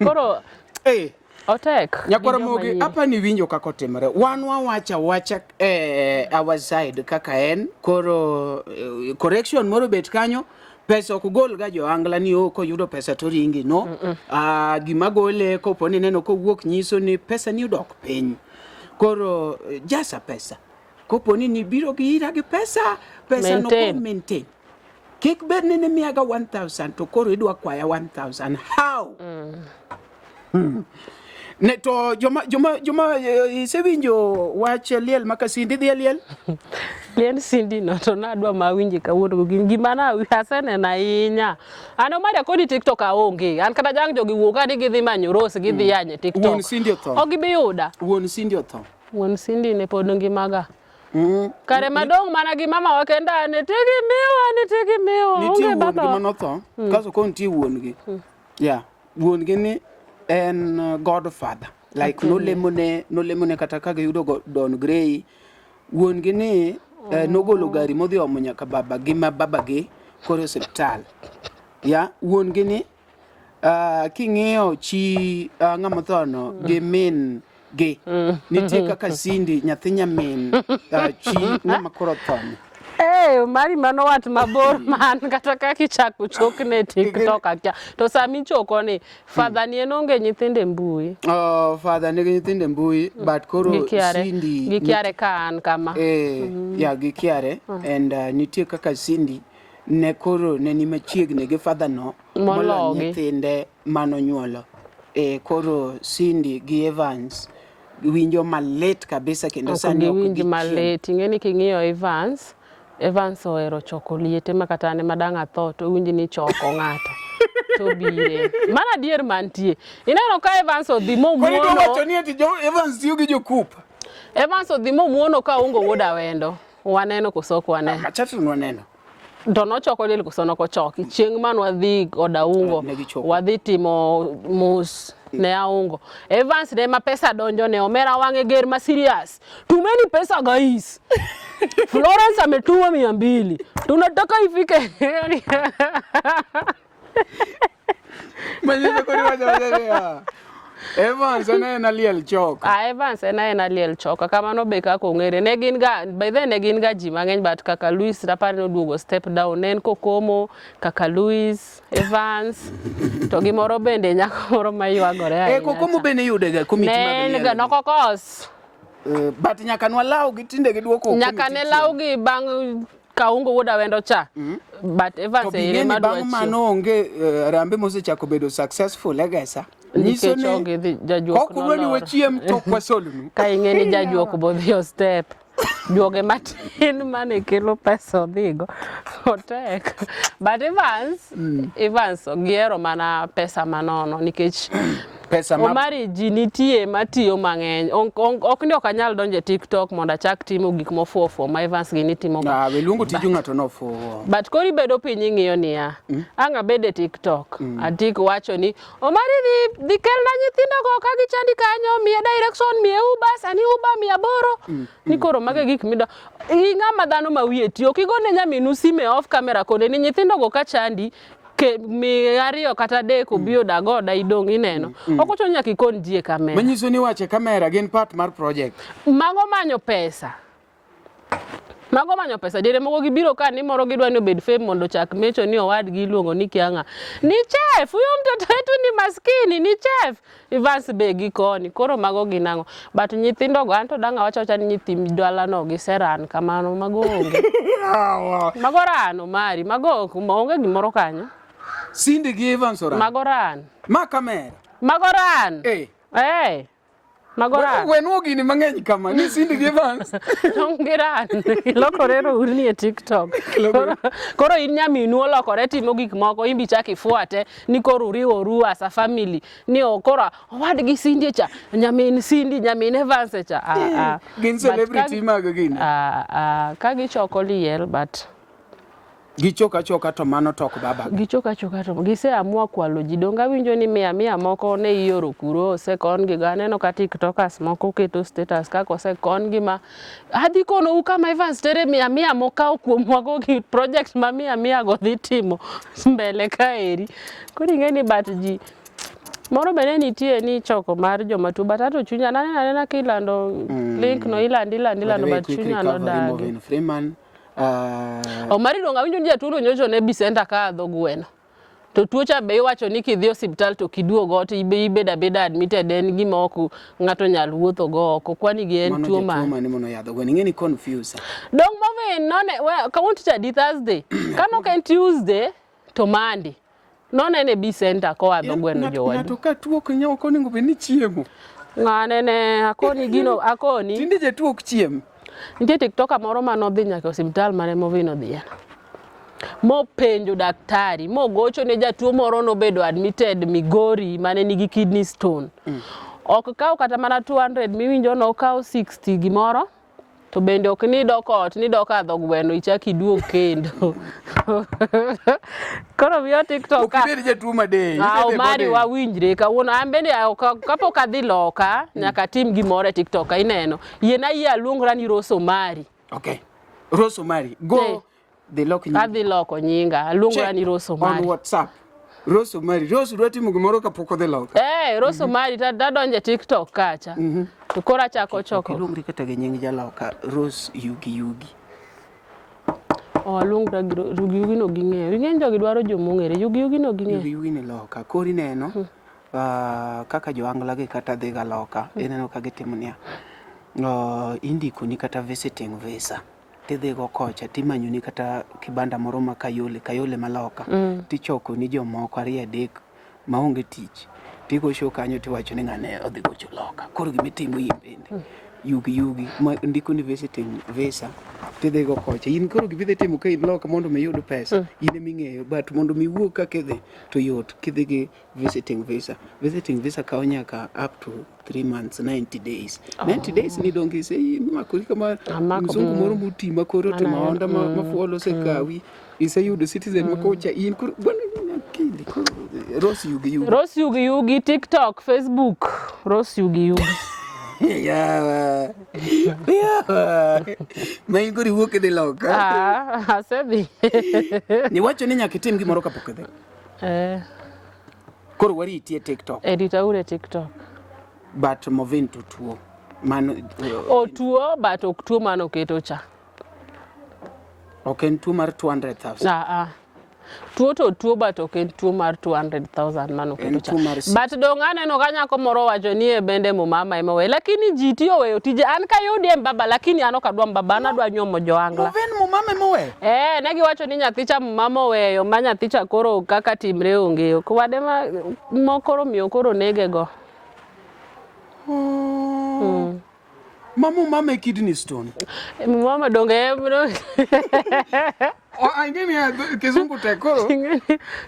Koro Eh, otek. Nyakwara Gi joma Mogi, nyiri. apa ni winjo kaka otimore. Wan wawacho awacha eh, our side kaka en. Koro correction moro bet kanyo. Pesa ok gol ga joangla ni oh, koyudo pesa to ringi no. Ah, gima gole kopo ni neno kowuok nyiso ni pesa ni odok piny. Koro jasa pesa. Kopo ni nibiro gi ira gi pesa, pesa no koro Maintain. maintain. Kik bed ni nimiyaga 1000 to koro idwa kwaya 1000. How? Ne to joma joma joma isewinjo wach liel ma Kasindi dhi e liel? Liend Cindy no to nadwa mawinji kawuono gokinyi. Gima na aseneno ahinya. An Omari akoni TikTok aonge. An kata jang jogi wuok ka ni gidhi manyo Rose gidhi yanye TikTok. Wuon Cindy otho. Ok gibi yuda. Wuon Cindy otho. Wuon Cindy ne pod ngimaga. Kare madong' mana gi mama wa kenda ne tigi miwa ne tigi miwa. Nitie Onge wuon gi baba. manotho, kaso koro nitie wuon gi. Yeah, wuon gi ni en godfather. Like nolemone nolemone kata ka giyudo Don Grey. Wuon gi ni nogolo gari modhi omo nyaka baba gi ma baba gi koro e osiptal. Yeah, wuon gi ni king'iyo chi ng'ama othono gi min gi nitie kaka Cindy nyathi nyamin chi ng'ama koro othoni. Eh, Omari mano wat mabor man kata kaka ichako chokne TikTok akia. To sami choko ni father ni en onge nyithindo e mbui. Oh, father nigi nyithindo e mbui but koro Gikiare. Cindy Gikiare ka an kama. Yeah, gikiare and nitie kaka Cindy ne koro ne ni machiegni gi father no moloyo Mologi. nyithinde manonyuolo. Koro Cindy gi Evans winjo malit kabisa kendo Ok sani ok giwinj gichiem. malit. Ing'e ni king'iyo Evans, Evans ohero choko liete ma kata an ema dang' atho to owinj ni choko ng'ato to bire. Mano adier mantie. Ineno ka Evans odhi Koro idwa momuono. wacho ni ati jo Evans tiyo gi jokup. Evans odhi momuono ka ongo wuod Awendo. Waneno koso ok waneno? Machato nwaneno. To nochoko liel koso nokochoki. Chieng' mane wadhi od Aungo, Ne gichoko. wadhi timo mos ne Aungo. Evans ne ma pesa donjo ne omera wang'e ger ma serious. Tumeni pesa guys. Florence ametuma 200. Tunataka ifike. Manyiso koro iwacho awacha niya, Evans en aena liel choka. Ah, Evans en aena liel choka. Kamano be kaka ong'ere. Ne gin ga, by then ne gin ga ji mang'eny but kaka Louis rapar ni oduogo step down. Ne en Kokomo, kaka Louis, Evans, to gimoro bende nyako moro ma ywagore ahinya. Kokomo cha. bende iyude ga komiti mag Ne en liel. ga nokokos. But nyaka nwalaw gi tinde giduoko Nyaka ne lawgi bang' Kaungo wuod Awendo cha. But To Evans be ere ing'e ni madwa bang' chiwo. mano onge Harambee mosechako bedo successful e Gesa. Nyiso Nikech ni onge dhi jajuok kok udwa ni nolor. wachiem to ok wasolnu. Ka ing'e ni jajuok bodhi o step. Juoge matin mane kelo pesa odhigo. Otek. But Evans, Evans gihero mana pesa manono nikech Pesa ma Omari ji nitie matiyo mang'eny. Ok ni ok anyal donjo e TikTok mondo achak timo gik mofuo ma Evans gini timo ga. Ah, we luongo tiju ng'ato nofuwo. But koro ibedo piny ing'iyo niya, ang' abed e TikTok, atik wacho ni Omari dhi kelna nyithindo go ka gichandi kanyo, miye direction, miye Uber, sani Uber 800. Ni koro mago e gik mido. Ing'ama dhano ma wiye tiyo, ok igone nyaminu sime off camera kone ni nyithindo go ka chandi, ke, mi 2 kata 3 obi odag oda idong' ineno. Ok ochuno ni nyaka ikon ji e kamera. Manyiso ni wache kamera gin part mar project. Mago manyo pesa. Mago manyo pesa. Diere moko gibiro ka ni moro gidwa ni obed fame mondo ochak mecho ni owadgi iluongo ni kia ng'a. Ni chef, huyo mtoto wetu ni maskini, ni chef. Evans be gi koni. Koro mago gin ang'o? But nyithindo go anto dang' awacho awacha ni nyithi dalano giseran kamano mago onge. Mago ran Omari, mago ok onge gimoro kanyo. Cindy gi Evans oran. Mago ran. Ma kamera. Mago ran. Eh. Eh. Mago ran. Wenwo gini mang'eny kama ni Cindy gi Evans. Onge ran. Lokore rourni e TikTok. Koro in nyaminu olokore timo gik moko in be ichak ifuate ni koro uriworu as a family ni koro owadgi Cindy cha, nyamin Cindy, nyamin Evans cha. Gin But celebrity mag gini. Ka gichoko liel but Gichok achoka to mano to ok baba. Gichok achoka to gise amua kwalo ji. Donge awinjo ni mia mia moko ne ioro kuro osekon gi go. Aneno ka tiktokers moko keto status kaka osekon gi ma adhi konou kama Evans tere mia mia mokawo kuomwa go gi project ma mia mia go dhi timo mbele kaeri. Koro ing'e ni but ji moro be ne nitie ni choko mar joma tuo but ato chunya naneno anena kilando link no ilando ilando ilando but chunya nodagi. Freeman Omari donge awinjo ni jatuo no nyocha ne Bisenta ka dho gweno. To tuo cha be iwacho ni kidhi osiptal to kiduog ot ibe ibedo abeda admitted en gima ok ng'ato nyal wuotho go oko. Kwani gi en tuo ma. Mano jatuo mane mono yadho gweno ing'e ni confuse. Dong Movin none we kawuono tich adi Thursday. Kano ok en Tuesday to Monday. Nonene B center koa dho gweno jowadu. Ng'ato ka tuo ok nyal ok onego bed ni chiemo. Ng'ane ne akoni gino akoni. Tinde jatuo ok chiem. Nitie tiktoker moro ma nodhi nyaka e osiptal mane Movin odhiye. Mopenjo daktari, mogocho ne jatuo moro nobedo admitted Migori mane nigi kidney stone. Ok kaw kata mana 200 miwinjo no okaw 60 gimoro. To bende ok ni dok ot, ni dok adho gweno ichak iduog kendo. Koro miyo TikTok ka. Ok ibed jatuo madei. Ah, Omari wawinjre kawuono. An bende kapok adhi loka nyaka atim gimoro e TikTok ka ineno. Yiena yie aluongra ni Rose Omari. Okay. Rose Omari. Go Eh. dhi lok nyingi. Adhi loko nyinga, aluongra ni Rose Omari. On WhatsApp. Rose Omari. Rose dwa timo gimoro kapok odhi loka. Eh, Rose Omari tadonjo e TikTok kacha. To koro achako choko. Iluongri kata gi nying jaloka Rose Yugi Yugi. Oh, aluongra gi Yugi Yugi no ging'eyo. Ing'e ni jogi dwaro joma ong'ere. Yugi Yugi no ging'eyo. Yugi Yugi ni loka. Koro ineno kaka jo Angla gi kata dhiga loka. Ineno ka gitimo niya. Indikoni kata visiting visa. Tidhigo kocha timanyoni kata kibanda moro ma Kayole, Kayole maloka. Tichokoni jomoko ariyo adek maonge tich. Tigocho kanyo tiwacho ni ng'ane odhi gocho loka. Koro gimitimo in bende. Yugi yugi ma ndikoni visiting visa tidhigo kocha. In koro gimidhi timo ka in loka mondo mi iyud pesa. In ema ing'eyo but mondo mi iwuog kaka idhi to yot kidhi gi visiting visa. Visiting visa kawo nyaka up to 3 months 90 days. 90 days ni donge ise imakori kama mzungu moro moti ma koro otimo honda ma fuolo osekawi iseyudo citizen ma kocha in koro bwana kindi koro Rose Yugi Yugi. Rose Yugi Yugi TikTok, Facebook, Rose Yugi Yugi. Yawa. Yawa. Ma in koro iwuok idhi loka. Ah, asedhi. Niwacho ni nyaka itim gimoro kapok idhi. Eh. Koro wariti e TikTok. Edita uru e TikTok. But Movin to tuo. Mano otuo but ok tuo mano oketo cha. Ok en tuo mar 200,000. Ah ah. Tuo to tuo but ok en tuo mar 200,000 mano oketo cha. But dong aneno ka nyako moro wacho ni e bende mumama ema oweyo. Lakini ji ti oweyo tije. An kayudie mbaba lakini an ok adwa mbaba an adwa nyuomo joangla. Movin mumama ema oweyo? Eh, ne giwacho ni nyathi cha mumama oweyo ma nyathi cha koro kaka timre onge. Wade ma mokoro miyo koro nege go. Ma mumama e kidney stone. Mumama donge Ang'e ni kizungu tek koro.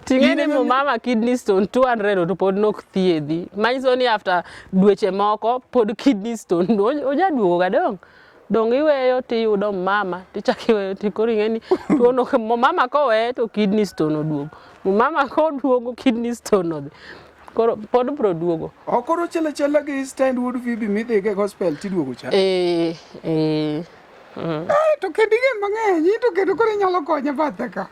Ting'e ni mumama kidney stone 200 to pod nok thiedhi. Manyiso ni after dweche moko pod kidney stone ojaduogo ga dong. Dong iweyo tiyudo mama tichako iweyo ti koro ing'e ni tuono mama koweye to kidney stone oduogo. Mama koduogo kidney stone odhi. Koro pod bro duogo. Ok koro chal achala gi stand wuod Phoebe midhi go e gospel tiduogo cha. Eh, eh. To kendo ing'e mang'eny, in to kendo koro inyalo konye bathe ka.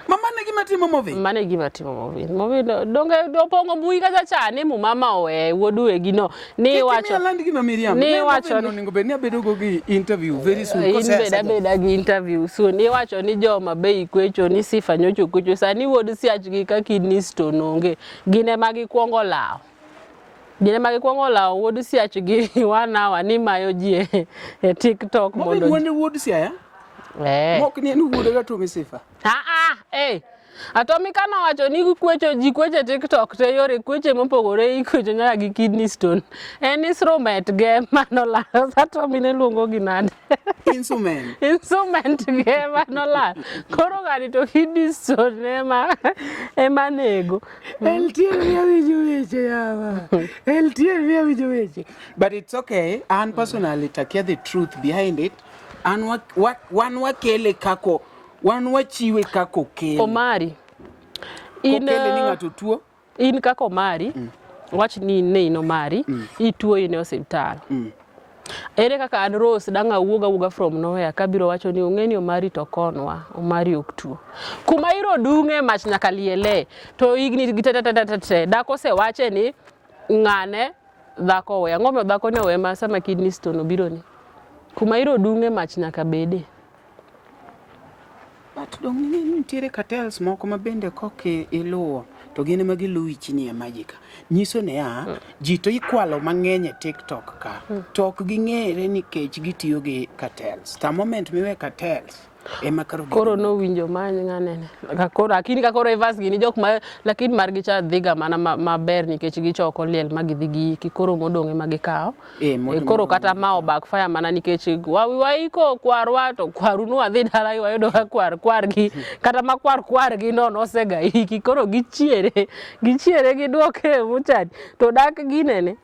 Ma mano e gima timo Movin? Mano e gima timo Movin. Movin donge opong'o mbui kacha cha ni mumama oweye wuod wegi no. Ni iwacho. Kik imiya land gima miriambo. Ni iwacho ni onego bed ni abedo go gi interview very soon. In bed abeda gi interview soon. Iwacho ni joma be ikwecho ni sifa nyocho kwecho. Sani wuod siach gi ka kidney stone onge. Gin ema gikwongo lawo. Gin ema gikwongo lawo wuod siach gi one hour ni mayo ji e TikTok mondo. Wuod wuod Siaya? Eh. Mok ni en wuod Atomi Sifa. Ah ah, eh. Atomi ka nowacho ni kwecho ji kweche TikTok te yore kweche mopogore ikwecho nyaka gi kidney stone. En instrument ge manolal. Atomi ne luongo gi nade? Instrument. Instrument ge manolal. Koro ng'ani to kidney stone ema nego. LTN miya winjo weche yawa. LTN miya winjo weche. But it's okay. An personally takia the truth behind it. An wan wakele kako Wan wachiwe kaka okele. Omari. In, Kokele ni eh, ng'ato tuo. In kaka Omari, wach ni in ne in Omari, ituo in e osiptal. Ere kaka an Rose dang' awuog awuoga from nowhere kabiro wacho ni ong'e ni Omari to konwa, Omari ok tuo. Kuma iro dung'e mach nyaka liele to higni gi te te te te te dak osewache ni ng'ane dhako owe. Ang'o momiyo dhako ne owe ma sama kidney stone obiro ni? Kuma iro dung'e mach nyaka bede. But dong' ing'e ni nitiere cartels moko ma bende kok iluwo to gin ema giluwi chini ya maji ka. Nyiso niya, ji to ikwalo mang'eny e TikTok ka to ok ging'ere nikech gitiyo gi cartels. The moment miwe cartels ema koro Koro nowinjo many ng'anene. Ka koro lakini ka koro Evans gini jok ma lakini margi cha dhiga mana maber nikech gichoko liel ma gidhi giiki koro modong' ema gikawo. Eh, Eh, koro kata ma o backfire mana nikech waiko kwarwa to kwaru nwadhi dala wayudo ka kwar kwargi kata ma kwar kwargi no nosega iki koro gichiere gichiere giduoke e muchadi to dak ginene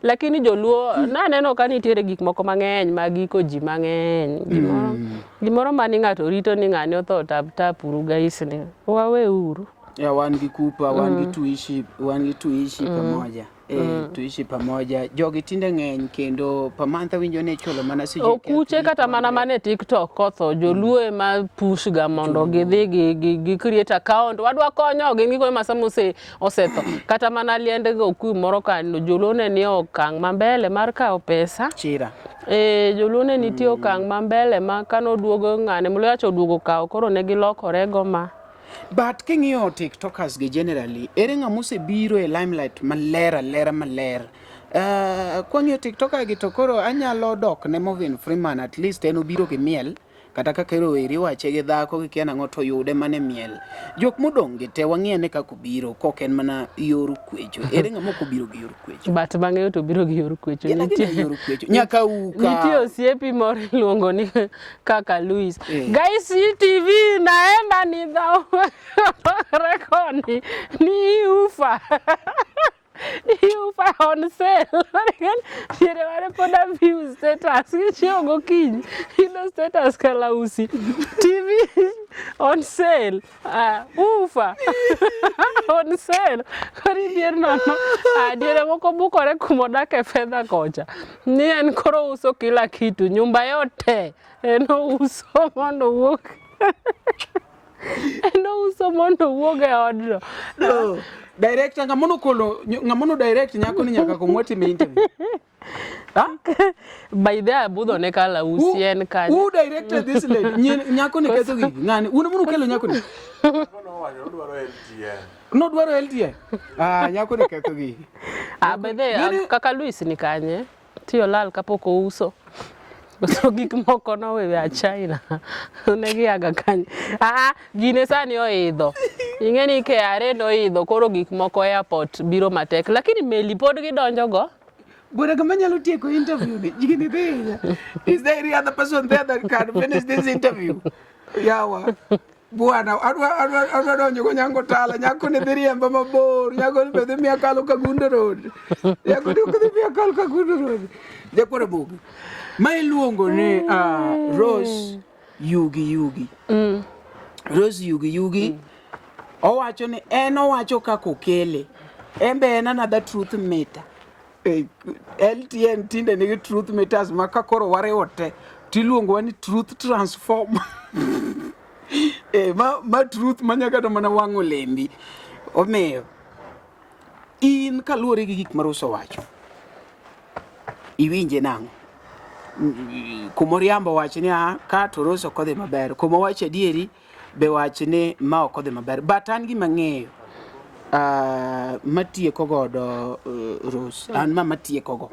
lakini joluo naneno ka nitiere gik moko mang'eny mag iko ji mang'eny gimoro gimoro mani ng'ato rito ni ng'ani otho tap tap uru guys ni waweuru Ya, wan gi kupa, wan gi tuishi, wan gi tuishi pamoja. Eh, tuishi pamoja. Jogi tinde ng'eny kendo per month awinjo ni ichulo mana sijui Okuche kata mana mane TikTok kotho joluo ema push ga mondo gidhi gi, gi, gi create account wadwa konyo gin gikonyo ma sama ose, osetho kata mana liend okuyu moro ka joluo ne nie okang' ma mbele mar kawo pesa Chira. e, joluo ne nitie okang' ma mbele ma kanoduogo ng'ane Mluyacha oduogo kawo koro ne gilokore go ma But king'iyo TikTokers gi generally, ere ng'ama osebiro e limelight maler alera maler? Kwang'iyo TikToker gi to koro anyalo dok ne Movin Freeman at least en obiro gi miel kata kaka ero eri iwache gi dhako gi kia nang'o to yude mana e miel. Jok modong' gi te wang'i ane kaka obiro kok en mana yor kwecho. Ere ng'ama ok obiro gi yor kwecho? But bang'e to obiro gi yor kwecho. Gin agina yor kwecho. Nyaka uka. Nitie osiepi moro iluongo ni kaka Luis. Guys, TV naenda ni dhao rekoni ni ufa. Ufa on sale. Diere mane pod aview status kichiewo gokinyi. Ino status kalausi. TV on sale. Ufa on sale. Koro idhier nono. Diere moko bukore kumodake fedha kocha. Ni en koro uso kila kitu, nyumba yote en ouso mondo owuog. En ouso mondo owuog e odno. No. Director ng'ama nokolo ng'ama no direct nyako ni nyaka komwa time interview. Ha? By the way, budho ne kalausi en kanyo. Who directed this lady? Nyako ni ketho gigi. Ng'ani, un mono kelo nyako ni? Nodwaro LTN. Ah, nyako ni ketho gigi. Ah, by the way, kaka Luis ni kanye? Tiyo lal kapok ouso. Uso gik moko nowewe a China. Ne giaga kanye. Ah, gine sani oidho. Ing'e ni KRA noidho koro gik moko airport biro matek. Lakini meli pod gidonjo go. Bwana kama nyalo tieko interview ni, gini dhi. Is there any other person there that can finish this interview? Yawa. Bwana, adwa donjo go nyango tala, nyako ni dhi riemba mabor, nyako ni be dhi miya kalo Kagundo Road. Nyako ni ok dhi miya kalo Kagundo Road. Jakwara Bogi. Ma iluongo ni Rose Yugi Yugi. Rose Yugi Yugi. Owacho ni en owacho kaka okele. En be en another truth meter. LTN tinde nigi truth meters ma ka koro wariwo te tiluongowa ni truth transform. Ma truth ma nyaka to mana wang' olembi. Omiyo in kaluwore gi gik ma Rose owacho, iwinje nang'o? Kumoriambo wach ni ka to Rose ok odhi maber, kuma owacho adieri be wach ni ma ok odhi maber. But an gima ang'eyo matieko godo Rose, an ma matieko go.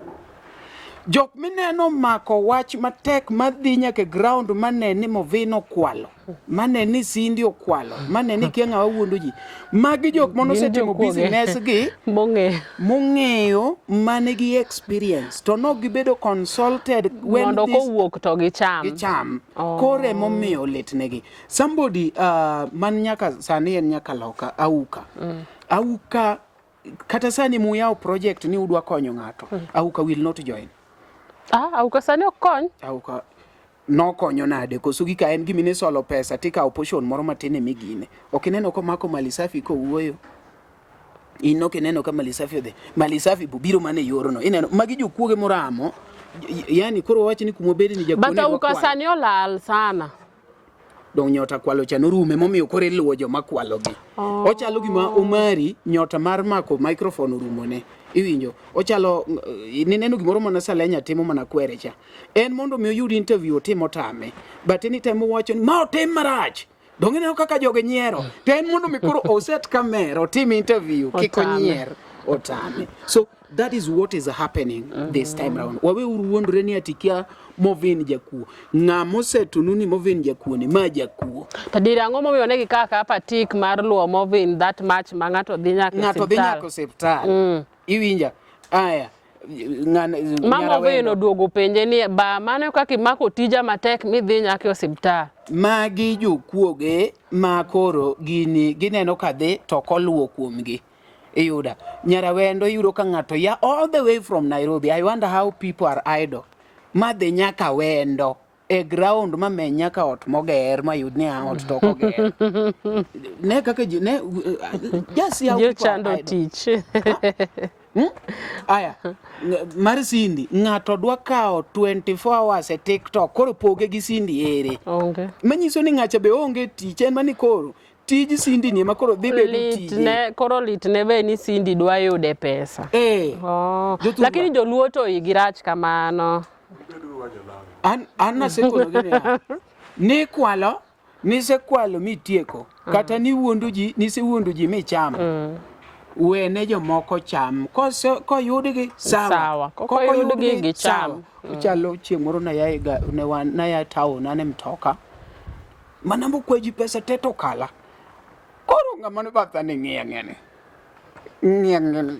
Jok mineno mako wach matek madhi nyaka e ground mane ni Movin okwalo, mane ni Cindy okwalo, mane ni kia ng'awa wuondo ji. Magi jok mane Gin osetimo jokuoge. business gi Mong'eyo. mong'eyo mane gi experience to nok gibedo consulted when Mondo this kowuok to gicham. gicham. Oh. Koro emomiyo litnegi. Somebody man nyaka sani en nyaka loka Auka. Auka kata sani muyawo project ni udwa konyo ng'ato. Auka will not join. Auka sani ok kony. Auka Nokonyo nade? Koso gika en gima inisolo pesa tikawo portion moro matin emigine. Ok ineno komako Malisafi kowuoyo? In ok ineno ka Malisafi odhi? Malisafi bo biro mana e yorno. Ineno magi jokuoge moramo. Yani koro wawach ni kuma obede ni jakuo But ne dwa auka kwalo. sani olal sana. Dong nyota kwalo cha norume momiyo koro iluwo joma kwalogi. Oh. Ochalo gima Omari nyota mar mako microphone orumone. Iwinjo? Ochalo nineno gimoro mana Salenya timo mana kwere cha. En mondo mi oyud interview otim otame. But anytime owacho ni ma otim marach. Dong ineno kaka jogi nyiero. To en mondo mi koro oset kamera otim interview kik Otame. onyier otame. So that is what is happening mm -hmm. this time round. Waweuru wuondore ni ati kia Movin jakuo. Ng'ama osetunu ni Movin jakuo ni ma jakuo. To dire ang'o momiyo ne gikawo akawa patik mar luwo Movin that much ma ng'ato dhi nyaka e Ng'ato dhi osiptal? nyaka osiptal. Iwinja? Aya. Ng'an, Ma Movin Nyarawendo. oduogo penje ni ba mano kaka imako tija matek midhi nyaka e osiptal. Magi jokuoge ma koro gini gineno ka dhi to ok oluwo kuomgi. Iyuda. Nyarawendo iyudo ka ng'ato ya all the way from Nairobi. I wonder how people are idle. Ma dhi nyaka Wendo e ground ma meny nyaka ot moger ma yud ni a ot to ok oger. Ne kaka ji ne just see how Ji people are ochando idle. tich. Aya, mar Cindy, ng'ato dwa kawo 24 hours e TikTok, koro poge gi Cindy ere? Onge. Manyiso ni ng'acha be onge tich, en mani koro tij Cindy ni ema koro dhi bedo Lit tije. ne, koro lit ne be ni Cindy dwa yude pesa. Eh. Oh. Jothurwa. Lakini joluo to igi rach kamano. An nasekonogi niya, ni kwalo, nisekwalo mitieko, kata niwuondo ji, nisewuondo ji michamo. Wene jomoko cham. Kose, koyudgi, sawa. Sawa. Kokoyudgi, gicham. Sawa. Ochalo chieng' moro naya e ga- ne wan- naya town, an e mtoka. Mana mokwa ji pesa te to kala. Koro ng'ama ne batha ni ng'iya ng'iya ni. Ng'iya ng'iya ni.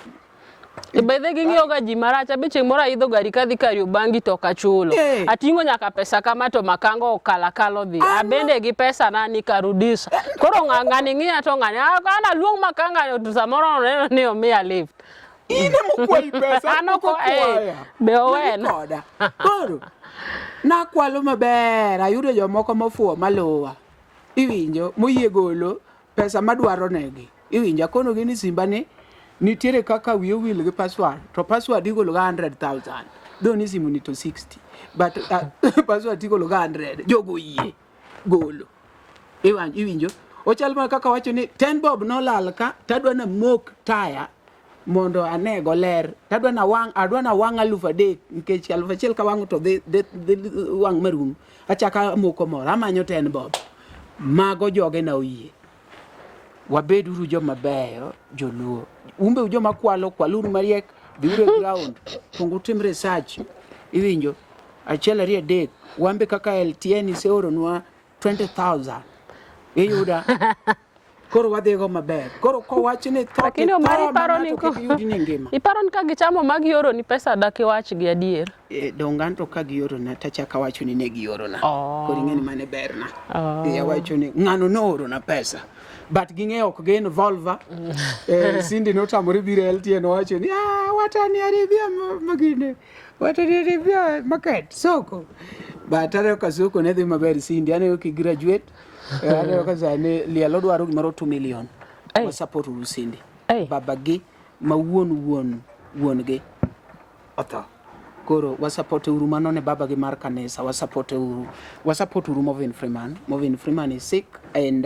Bedhe ging'iyo ga ji marach. Abe chieng' moro aidho gari kadhi Kariobangi to ok achulo. Eh. Ating'o nyaka pesa kama to makango okala kalo dhi. Abende gi pesa na nikarudisha. Koro ng'ani ng'iya to ng'ani ah, kana luong makanga to samoro oneno ni omiya lift. In ema okwayi pesa, An ok pok okwaya. be owena. Ni koda. Koro nakwalo maber, ayudo jomoko mofuwo maluwa. Iwinjo, moyie golo pesa madwaro negi. Iwinjo, akonogi ni simba ni nitiere kaka wiye owil gi password, to password igolo ga 100,000. Though ni simu ni to 60, but password igolo ga 100. Jogo oyie golo. Iwinjo? Ochal mana kaka wacho ni 10 bob nolal ka, tadwa namok taya mondo anego ler. Tadwa nawang', adwa nawang' 3,000 nikech 1,000 kawang'o to dhi wang' marum. Achako amoko moro, amanyo 10 bob. Mago joge na oyie. Wabeduru joma beyo, joluo. Umbe joma kwalo, kwaluru mariek, dhiuru e ground, kuong utim research. Iwinjo? 1 2 3, wambe kaka LTN iseoronwa 20,000. Iyuda? Koro wadhigo maber. Koro kowach ni tho, Lakini Omari tho ma paro ni ng'ato kik yudi ni ngima. Iparo ni ka gichamo ma gioro ni pesa dak iwach gi adier? Dong anto ka giorona tachako awacho ni ne giorona. Oh. Koro ing'e ni mano e berna. Oh. Awacho ni ng'ano noorona pesa. But ging'eyo ok gin Volva. Cindy notamore biro e LTN owacho ni wataniharibia magine. Wataniharibia market soko. But aneno ka soko ne dhi maber Cindy. Aneno ki graduate. Aneno ka sani liel odwaro gimoro 2 million. Hey. Wa support uru Cindy. Hey. Baba gi ma wuon wuon wuon gi otho. Koro wa support uru mano ne baba gi mar kanisa, wa support uru. Wa support uru Movin Freeman. Movin Freeman is sick and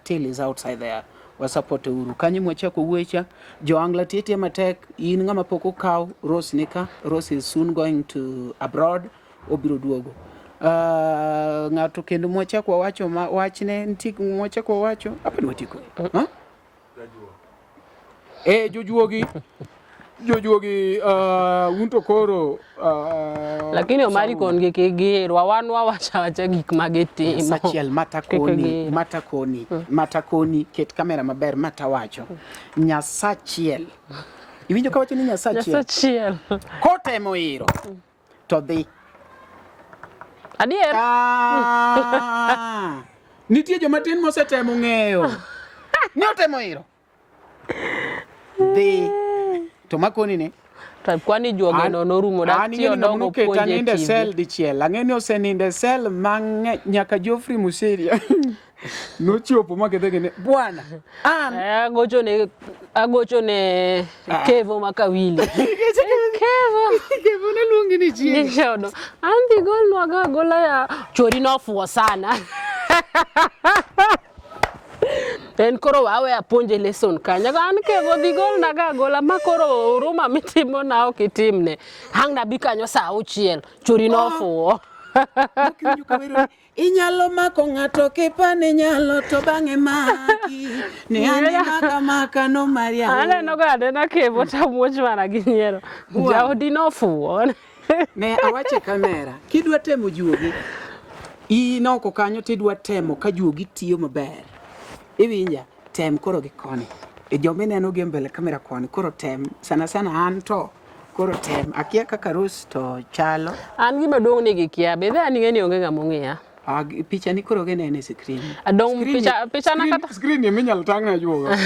Till is outside there. Wa support uru. Kanyo mwachako wuocha, jo Angla titie matek, in ng'ama pok okaw, Rose nika, Rose is soon going to abroad, obiro duogo. Ng'ato kendo mwachako wawacho ma wachne nitie mwachako wawacho, apani watieko. Ha? Jojuogi. Jojuogi, un to koro, Lakini Omari Saul. kon gi kik giirwa, wan wawacho awacha gik ma gitimo. Sachiel, mata Kik koni, giirwa. mata koni, mata koni, ket kamera maber, mata wacho. Nyasachiel. Iwinjo kawacho ni Nyasachiel? Nyasachiel. Kotemo iro, to dhi. Adier? Nitie joma tin mosetemo ng'eyo. Ni otemo iro. Dhi. To makoni ni To kwani juoge no norumo dak An ti ing'e ni odongo noketa puonje nindo e TV. sel dichiel. Ang'e ni osenindo e sel mang'eny nyaka Geoffrey Musiria nochopo ma kethe gini bwana an Eh, agocho ne agocho ne Kevo Makawili. Kevo. Kevo ne luongi ni chiege. Nishodo. An dhi golnwa ga agola ya chori nofuwo sana. En koro wawe apuonje lesson kanyo. An Kevo dhi golna ga agola ma koro huruma mitimo na ok itimne. Ang' nabi kanyo saa auchiel. Chori nofuwo. Kiwinjo ka wero ni, Inyalo mako ng'ato kipani nyalo to bang'e maki ne ane maka maka no Maria. Aneno ga anena Kevo tamuoch mana gi nyiero. Bwana. Jaodi nofuwo. Ne awacho e kamera, kidwa temo juogi, in oko kanyo tidwa temo ka juogi tiyo maber. Iwinja, tem koro gi koni. E joma ineno gi e mbele kamera koni, koro tem. Sana sana an to, koro tem. Akia kaka Rose to chalo. An gima duong' ni gikia be an ing'e ni onge ng'ama ong'eya. Ah, picha ni koro gineno e screen. Adong' Screen picha picha na kata Screen emi inyalo tang'na ajuoga.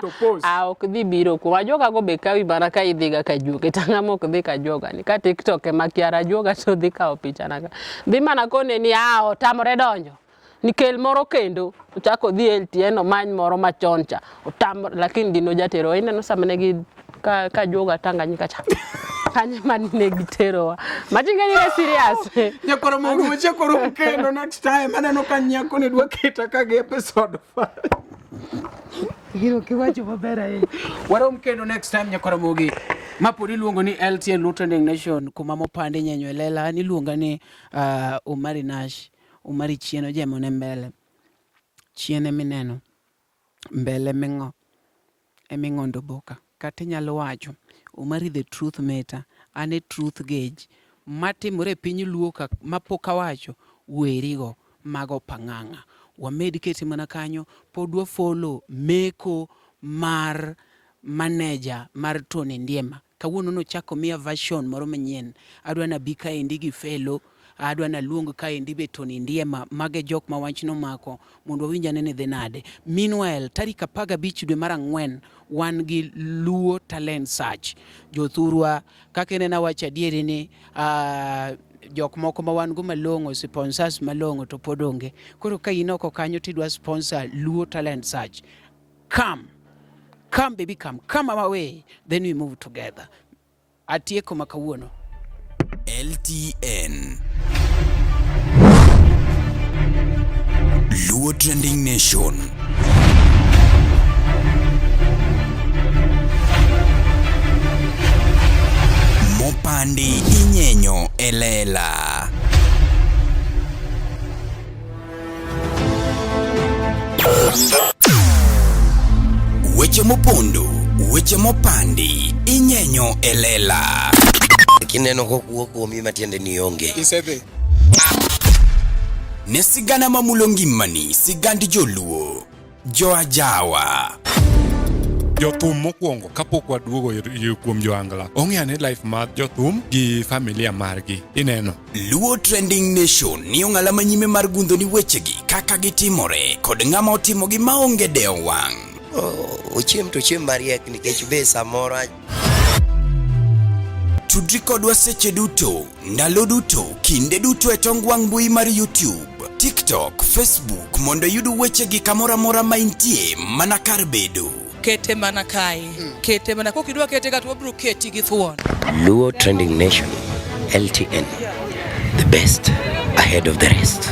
To post. Ah, ok dhi biro kuom ajuoga go be kawi mana ka idhiga ka juoge to ng'ama ok dhi ka juoga ni ka TikTok ema kiara ajuoga to dhi kawo picha na ka. Dhi mana kone ni ah otamore donjo. Nikel moro kendo ochako odhi LTN omany moro machon cha otamore lakini dino jatero ineno sama ne gi ka, ka juoga Tanganyika cha kanyo ema ne giterowa machinge ni ne serious Nyakoro mogo wachako rom kendo next time aneno ka nyako ne dwa keta ka gi episode 5. Gino kiwacho maber ahinya. Warom kendo next time nyakoro mogi. Ma pod iluongo ni LTN Luo Trending Nation kuma mopandi nyenyo e lela an iluonga ni Omari Nash. Omari chien ojemo ne mbele. Chien emineno. Mbele ming'o. Eming'ondo boka. Kata inyalo wacho Omari the truth matter. An e truth gauge. Matimore e piny Luo ka mapok awacho werigo mago pang'ang'a. Wamed kete mana kanyo pod wa follow meko mar manager mar Tony Ndiema. Kawuono nochako miya version moro manyien. Adwa nabi kaendi gi fellow, adwa naluong kaendi be Tony Ndiema, mage jok ma wach nomako mondo wawinj ane ni dhi nade. Meanwhile, tarik 15 dwe mar ang'wen wan gi Luo Talent Search. Jothurwa, kaka ineno awacho adieri ni jok moko ma wan go malong'o, sponsors malong'o to pod onge. Koro ka in oko kanyo tidwa sponsor Luo Talent Search, come. Come baby come, come our way, then we move together. Atieko ma kawuono. LTN Luo Trending Nation. Mopandi inyenyo e lela. Weche mopondo, weche mopandi, inyenyo e lela. Kineno kokuo kuomi matiende ni onge. Isedhi. Ne sigana mamulo ngimani, sigand joluo. Joajawa. Jothum mokwongo kapok waduogo kuom joangla ong'e ane life mar jothum gi familia margi ineno. Luo Trending Nation ni ong'ala manyime mar gundho ni wechegi kaka gitimore kod ng'ama otimogi maonge dewo wang'. Ochiem to ochiem mariek nikech be samoro Tudri kodwa seche duto, ndalo duto, kinde duto e tong wang' mbui mar YouTube, TikTok, Facebook mondo iyud wechegi kamoro amora ma intie mana kar bedo. Kete mana kae. Kete mana kok idwa kete ka to wabiro keti gi thuon. Luo Trending Nation, LTN, the best ahead of the rest.